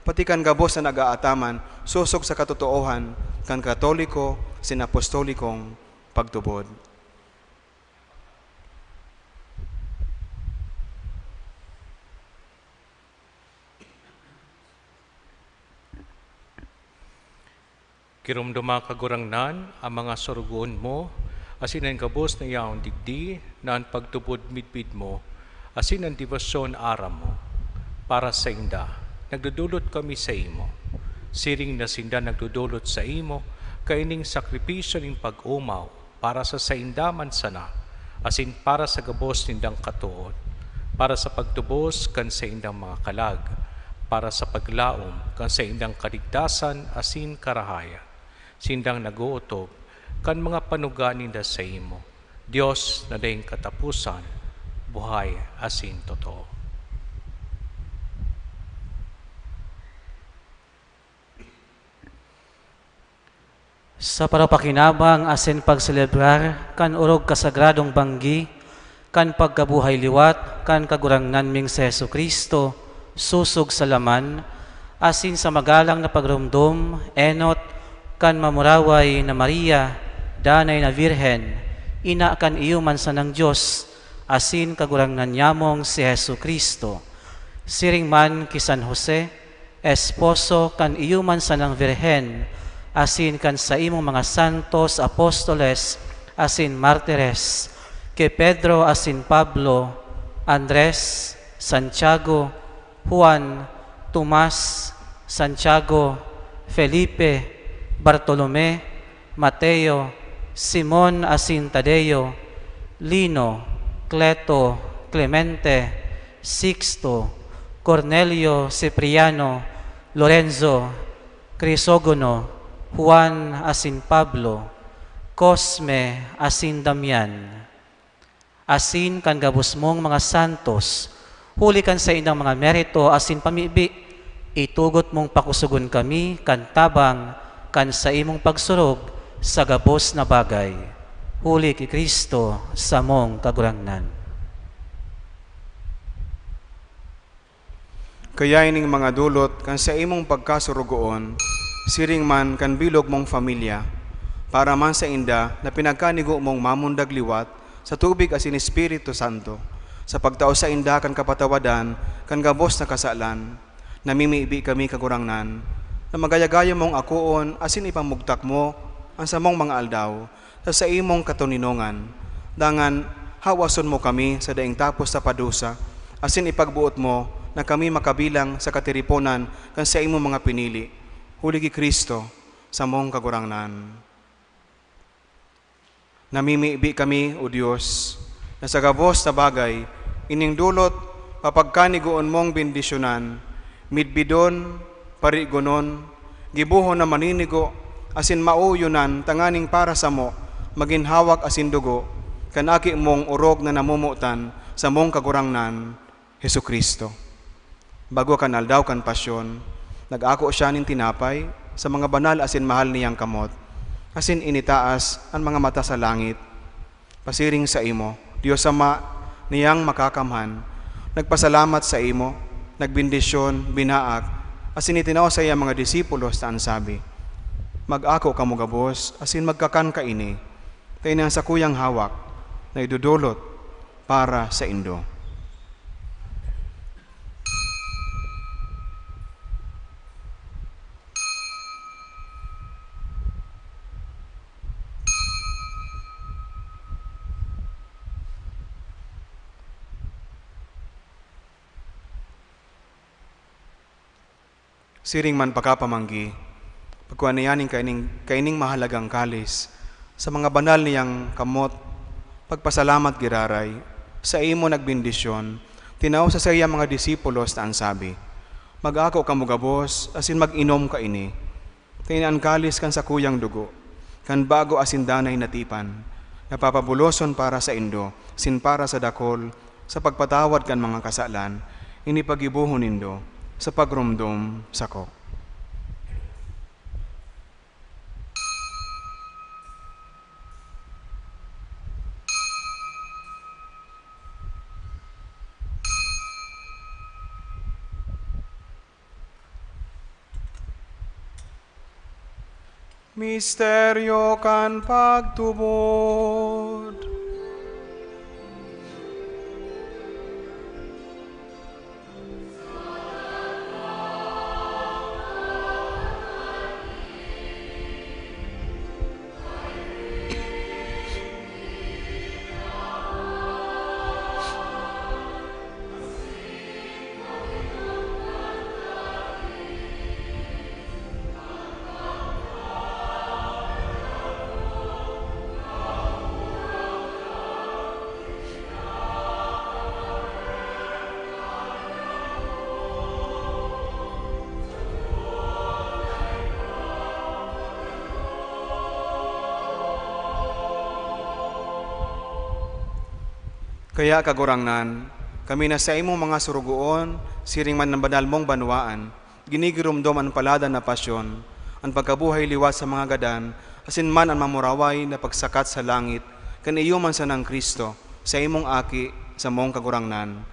pati kan gabos na nag-aataman sosog sa katotoohan kan Katoliko asin Apostolikong pagtubod. Giromdoma, Kagurangnan, an mga sorogoon mo, asin an gabos na yaon digdi na an pagtubod midbid mo, asin an debosyon aram mo. Para sainda, nagdodolot kami saimo. Siring na sinda nagdodolot saimo, kaining sakripisyo nin pag-omaw, para sa sainda man sana, asin para sa gabos nindang katood, para sa pagtubos kan saindang mga kalag, para sa paglaom kan saindang kaligtasan asin karahayan, sindang nag-ootob kan mga panuga ninda saimo, Dios na daing kataposan, buhay asin totoo. Sa parapakinabang asin pagselebrar kan orog kasagradong banggi kan pagkabuhay liwat kan Kagurangnan ming si Jesu-Cristo, sosog sa laman, asin sa magalang na pagromdom, enot, kan mamuraway na Maria, danay na Birhen, ina kan iyo man sanang Dios, asin Kagurangnan nyamong si Jesu-Cristo. Siring man ki San Jose, esposo kan iyo man sanang Birhen, asin kan saimong mga santos, apostoles, asin martires, ki Pedro asin Pablo, Andres, Santiago, Juan, Tomas, Santiago, Felipe, Bartolome, Mateo, Simon asin Tadeo, Lino, Cleto, Clemente, Sixto, Cornelio, Cipriano, Lorenzo, Crisogono, Juan asin Pablo, Cosme asin Damian, asin kan gabos mong mga santos, huli kan saindang mga merito asin pamibi, itugot mong pakosogon kami kan tabang kan saimong pagsurog sa gabos na bagay. Huli ki Cristo, samong Kagurangnan. Kaya ining mga dolot kan saimong pagkasurugoon, siring man kan bilog mong pamilya, para man sainda na pinagkanigo mong mamundag liwat sa tubig asin Espiritu Santo, sa pagtao sainda kan kapatawadan kan gabos na kasalan, namimibi kami, Kagurangnan, na magayagaya mong akoon asin ipamugtak mo an samong mga aldaw sa saimong katoninongan. Dangan, hawason mo kami sa daing tapos sa padusa, asin ipagboot mo na kami makabilang sa katiriponan kan saimong mga pinili, huli ki Cristo, samong Kagurangnan. Namimibi kami, O Dios, na sa gabos na bagay, ining dolot papagkanigoon mong bendisyonan, midbidon, parigonon, gibohon na maninigo, asin maoyonan tanganing para samo magin hawak asin dugo kan Aki mong orog na namomotan, samong Kagurangnan, Jesu-Cristo. Bago kan aldaw kan Pasyon, nag-ako siya nin tinapay sa mga banal asin mahal niyang kamot, asin initaas an mga mata sa langit, pasiring saimo, Dios Ama, niyang Makakamhan, nagpasalamat saimo, nagbendisyon, binaak, asin itinao sa iya mga disipulos na an sabi, "Mag-ako kamo gabos asin magkakan kaini, ta ini an sakuyang hawak na idodolot para saindo." Siring man pakapamanggi, pagkua niya nin kaining, kaining mahalagang kalis, sa mga banal niyang kamot, pagpasalamat giraray, saimo nagbendisyon, tinao sa saiyang mga disipulos na an sabi, "Mag-ako kamo gabos, asin mag-inom kaini. Ta ini an kalis kan sakuyang dugo, kan bago asin danay na tipan, na papabuloson para saindo, asin para sa dakul, sa pagpatawad kan mga kasalan. Ini paggibohon nindo sa pagromdom sako." Misteryo kan pagtubod. Kaya, Kagurangnan, kami na saimong mga surugoon, siring man an banal mong banwaan, ginigiromdom an paladan na pasyon, an pagkabuhay liwat sa mga gadan, asin man an mamuraway na pagsakat sa langit kan iyo man sanang Cristo, saimong Aki, samong Kagurangnan.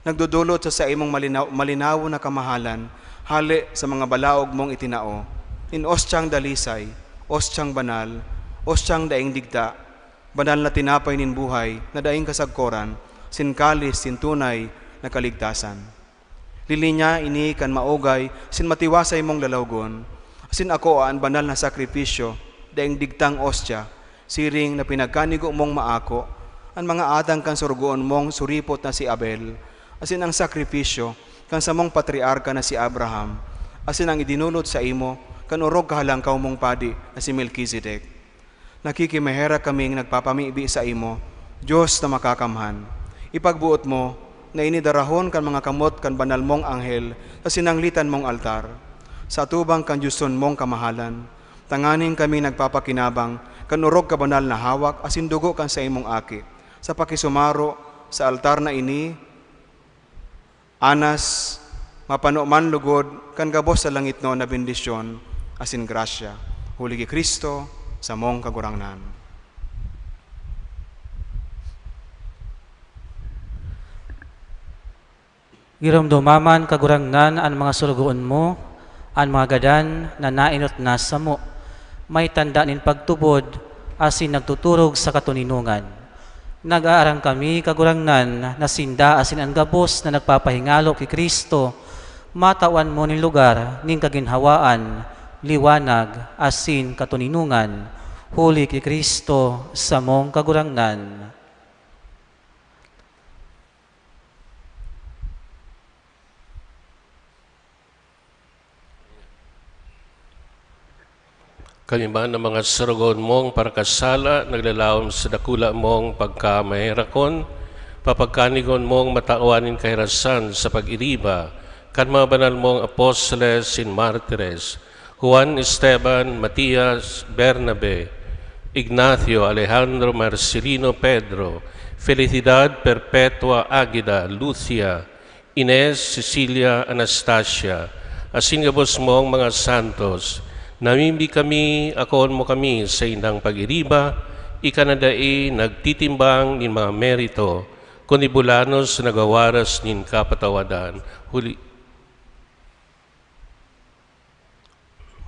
Nagdodolot sa saimong malinaw-, malinawon na kamahalan, hale sa mga balaog mong itinao, nin ostyang dalisay, ostyang banal, ostyang daing digta, banal na tinapay nin buhay na daing kasagkoran, sin kalis nin tunay na kaligtasan. Lininya ini kan maugay sin matiwasay mong lalawgon, asin akoa an banal na sakripisyo, daing digtang ostya, siring na pinagkanigo mong maako an mga atang kan sorogoon mong suripot na si Abel, asin ang sakripisyo kan samong patriarka na si Abraham, asin ang idinulot saimo kan orog kahalangkaw mong padi na si Melkisedek. Nakikimaherak kaming nagpapamibi saimo, Dios na makakamhan. Ipagboot mo na ini darahon kan mga kamot kan banal mong anghel sa sinanglitan mong altar, sa atubang kan dioson mong kamahalan, tanganing kami nagpapakinabang kan orog kabanal na hawak asin dugo kan saimong Aki, sa pakisumaro sa altar na ini, anas mapano man lugod kan gabos sa langitnon na bendisyon asin grasya, huli ki Cristo, samong Kagurangnan. Giromdoma man, Kagurangnan, an mga sorogoon mo, an mga gadan na naenot na samo, may tanda nin pagtubod asin nagtuturog sa katoninongan. Nag-aarang kami, Kagurangnan, na sinda asin an gabos na nagpapahingalo ki Cristo matawan mo nin lugar nin kaginhawaan, liwanag, asin katoninongan, huli ki Cristo, samong Kagurangnan. Kami man, an mga sorogoon mong parakasala, naglalaom sa dakula mong pagkamaherakon, papagkanigon mong matawan nin kahirasan sa pag-iriba kan mga banal mong apostoles sin martires, Juan Esteban, Matias, Bernabe, Ignacio, Alejandro, Marcelino, Pedro, Felicidad, Perpetua, Agida, Lucia, Ines, Cecilia, Anastasia, asin gabos mong mga santos, namimibi kami, akoon mo kami sa indang pag-iriba, ika na dai nagtitimbang nin mga merito, kundi bulanos na nagwawaras nin kapatawadan. Huli,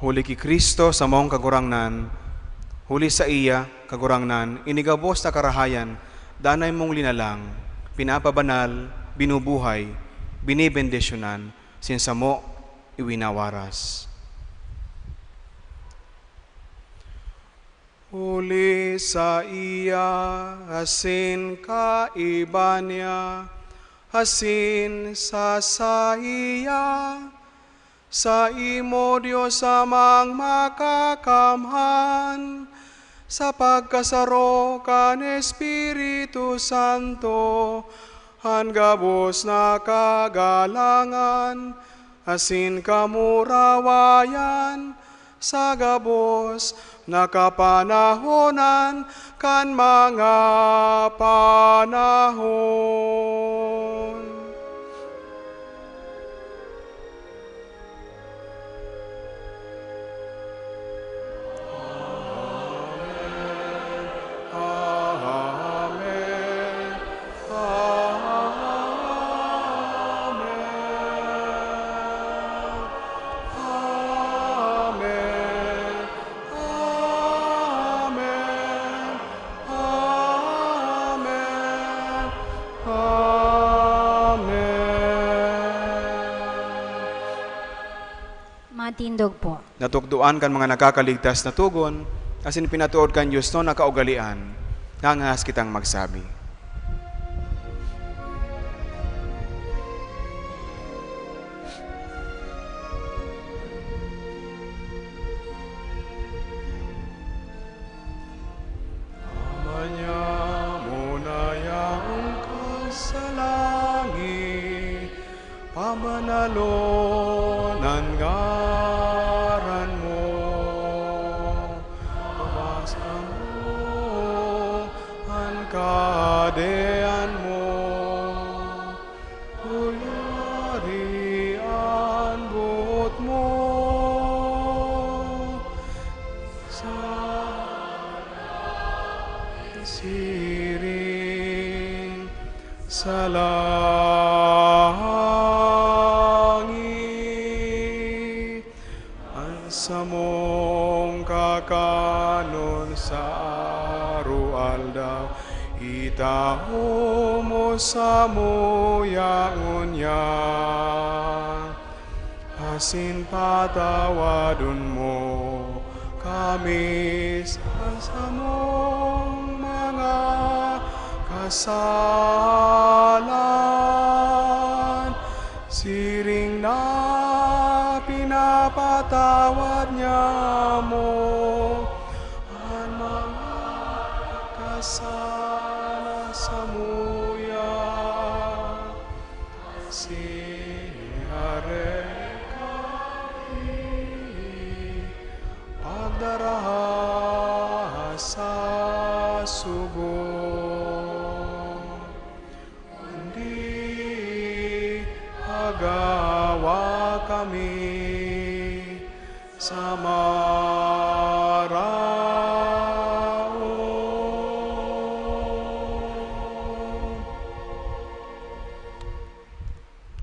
Huli ki Cristo, samong Kagurangnan, huli saiya, Kagurangnan, ini gabos na karahayan, danay mong linalang, pinapabanal, binubuhay, binebendisyonan, sin samo iwinawaras. Huli saiya, asin kaiba niya, asin sa saiya, saimo, Dios Amang Makakamhan, sa pagkasaro kan Espiritu Santo, an gabos na kagalangan asin kamurawayan sa gabos na kapanahonan kan mga panahon. Amen. Amen. Amen. Amen. Amen. Amen. Matindog po. Natukdoan kan mga nakakaligtas na togon, asin pinatood kan Dios na kaugalean, ngangas kitang magsabi. Ama niya, muna yaon ka sa langit, pabanalon an ngaran mo, pabaskan mo an kahadean mo, sa langit. An samong kakanon sa aroaldaw, itao mo samuya ngunyan. Asin patawadon mo kami sa samong mga kasalan, siring na pinapatawad niamo an mga nagkasala samuya. Asin iharek kami pagdaraha sa sugo, kundi agawa kami sa maraot.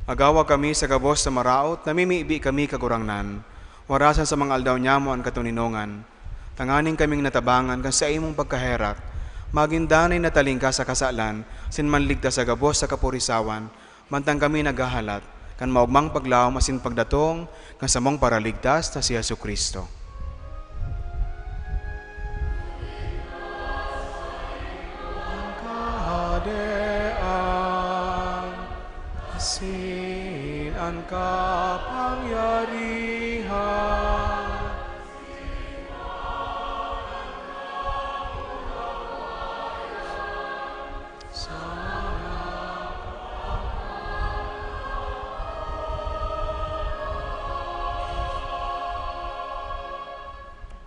Agawa kami sa gabos na maraot, namimibi kami, Kagurangnan. Warasan sa mga aldaw nyamo an katoninongan, tanganing kaming natabangan kan saimong pagkaherak, magin danay na talingkas sa kasalan, asin manligtas sa gabos sa kapurisawan, mantang kami naghahalat kan maogmang paglaom asin pagdatong kan samong Paraligtas na si Jesu-Cristo. An Kahadean asin an kapangyarihan sa mga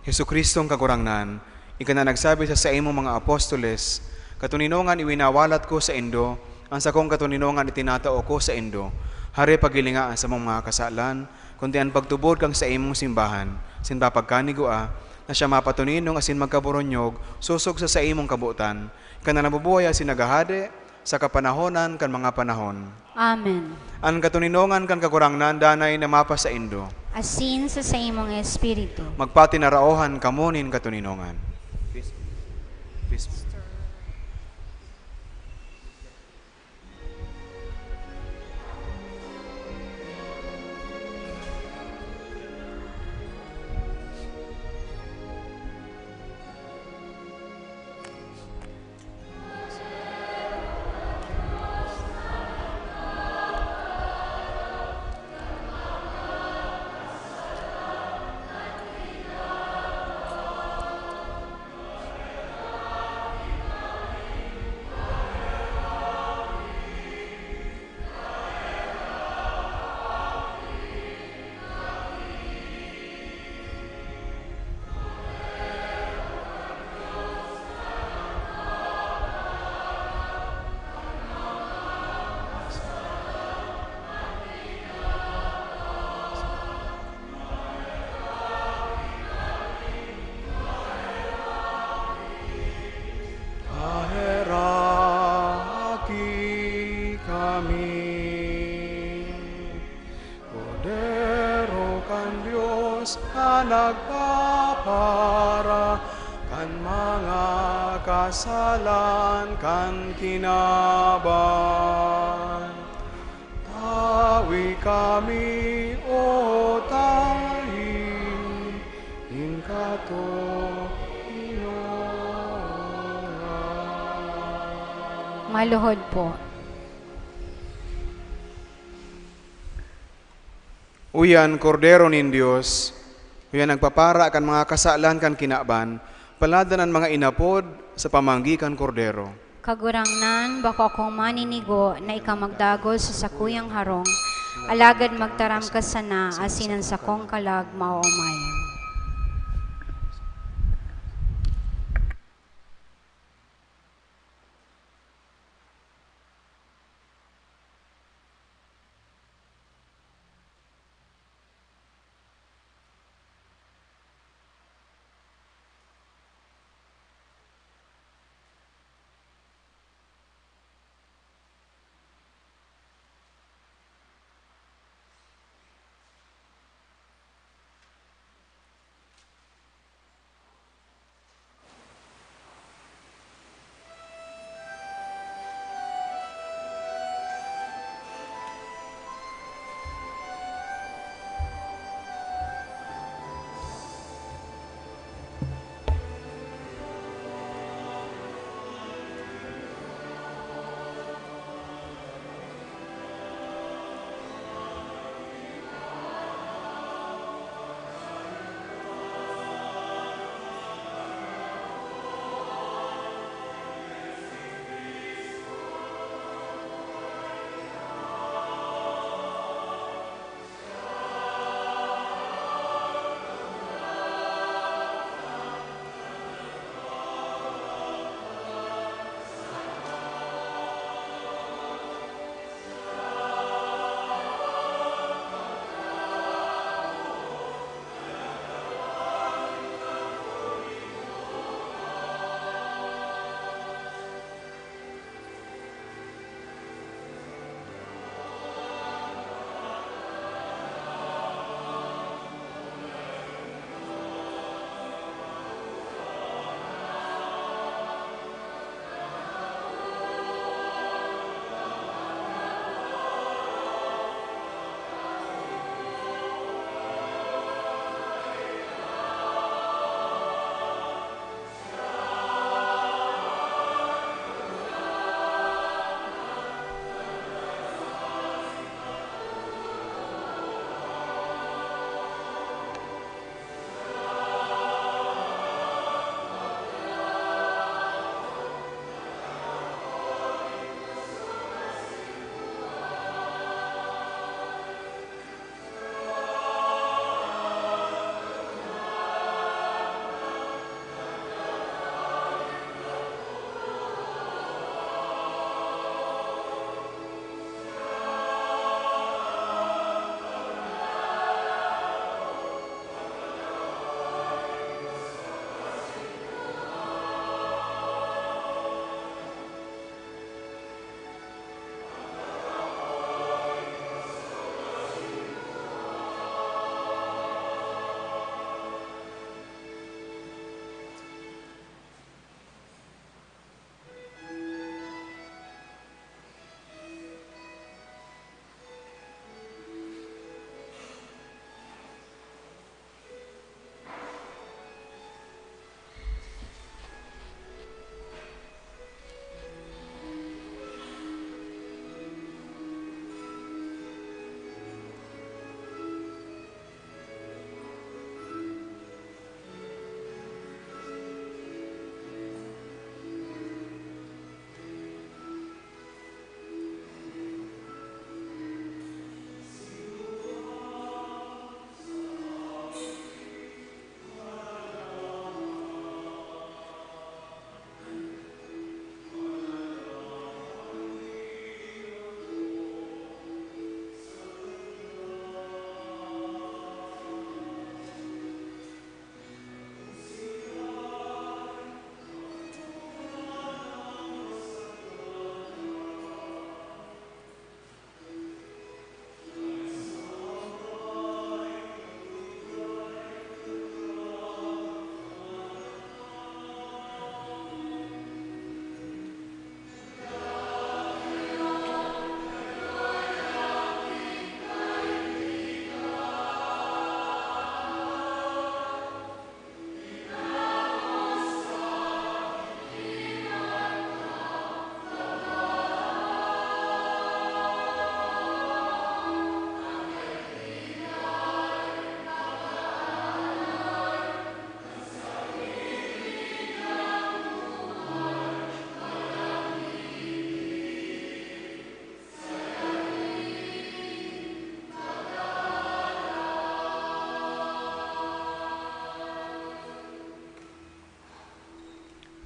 Jesu-Cristong Kagurangnan, ika na nagsabi sa saimong mga apostoles, "Katoninongan iwinawalat ko saindo, an sakong katoninongan itinatao ko saindo." Hare, paghilinga an samong mga kasalan, kundi an pagtubod kan saimong simbahan, sinda pagkanigua, na siya mapatoninong asin magkaboronyog sosog sa saimong kabotan, ika na nabubuhay asin naghahade sa kapanahonan kan mga panahon. Amen. An katoninongan kan Kagurangnan danay na mapasaindo. Asin sa saimong espiritu. Magpatinaraohan kamo nin katoninongan. Kaheraki kami. Kordero kan Dios na nagpapara kan mga kasalan kan kinaban. Tawi kami, O Tahi nin katoninongan. Maluhod po. Uya an Kordero nin Dios, uya an nagpapara kan mga kasalan kan kinaban, paladan an mga inapod sa pamanggi kan Kordero. Kagurangnan, bako akong maninigo na ika magdagos sa sakuyang harong, alagad magtaram ka sana asin an sakong kalag maomayan.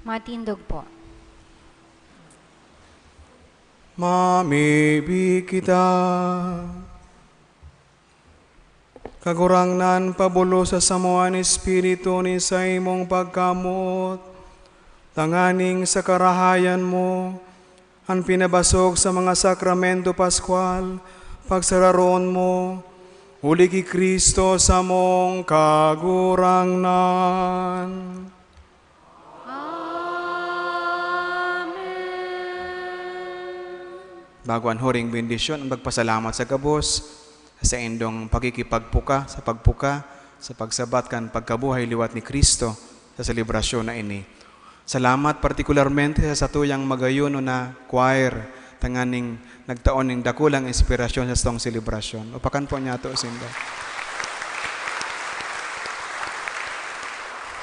Matindog po. Mamibi kita. Kagurangnan, pabulosa samo an espiritu nin saimong pagkamoot, tanganing sa karahayan mo, an pinabasog sa mga sakramento paskwal, pagsararoon mo, huli ki Cristo samong Kagurangnan. Amen. Bago an huring bendisyon, an pagpasalamat sa gabos sa indong pakikipagpuka, sa pagpuka, sa pagsabat kan pagkabuhay liwat ni Cristo sa selebrasyon na ini. Salamat partikularmente sa satuyang magayon na choir, tanganing nagtao nin dakulang inspirasyon sa satong selebrasyon. Upakan po niyato sinda.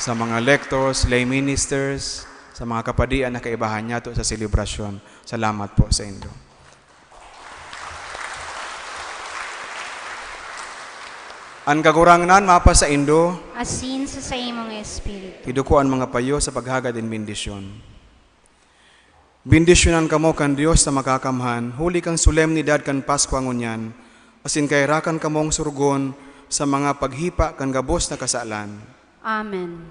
Sa mga lectors, lay ministers, sa mga kapadian na kaibahan niyato sa selebrasyon, salamat po sa indo. An Kagurangnan mapasaindo. Asin sa saimong espiritu. Iduko an mga payo sa paghagad nin bendisyon. Bendisyonan kamo kan Dios na Makakamhan, huli kan solemnidad kan Paskwa ngunyan, asin kairakan kamong surugon sa mga paghipa kan gabos na kasalan. Amen.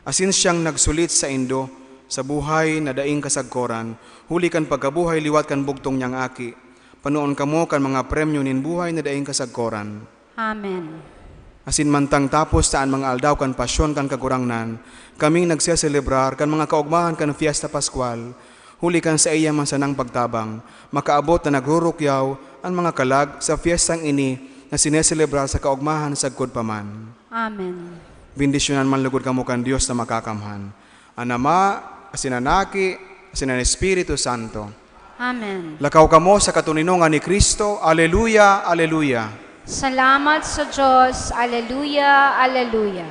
Asin siyang nagsulit saindo sa buhay na daing kasagkoran, huli kan pagkabuhay liwat kan bugtong niyang Aki, panoon kamo kan mga premyo nin buhay na daing kasagkoran. Amen. Asin mantang tapos ta an mga aldaw kan pasyon kan Kagurangnan, kaming nagseselebrar kan mga kaogmahan kan Fiesta Pascual, huli kan saiya man sanang pagtabang, makaabot na nagrurukyaw an mga kalag sa fiestang ini na sineselebrar sa kaogmahan sagkod pa man. Amen. Bendisyonan man lugod kamo kan Dios na Makakamhan, an Ama, asin an Aki, asin an Espiritu Santo. Amen. Lakaw kamo sa katoninongan ni Cristo. Aleluya, aleluya. Salamat sa Diyos. Aleluya, aleluya.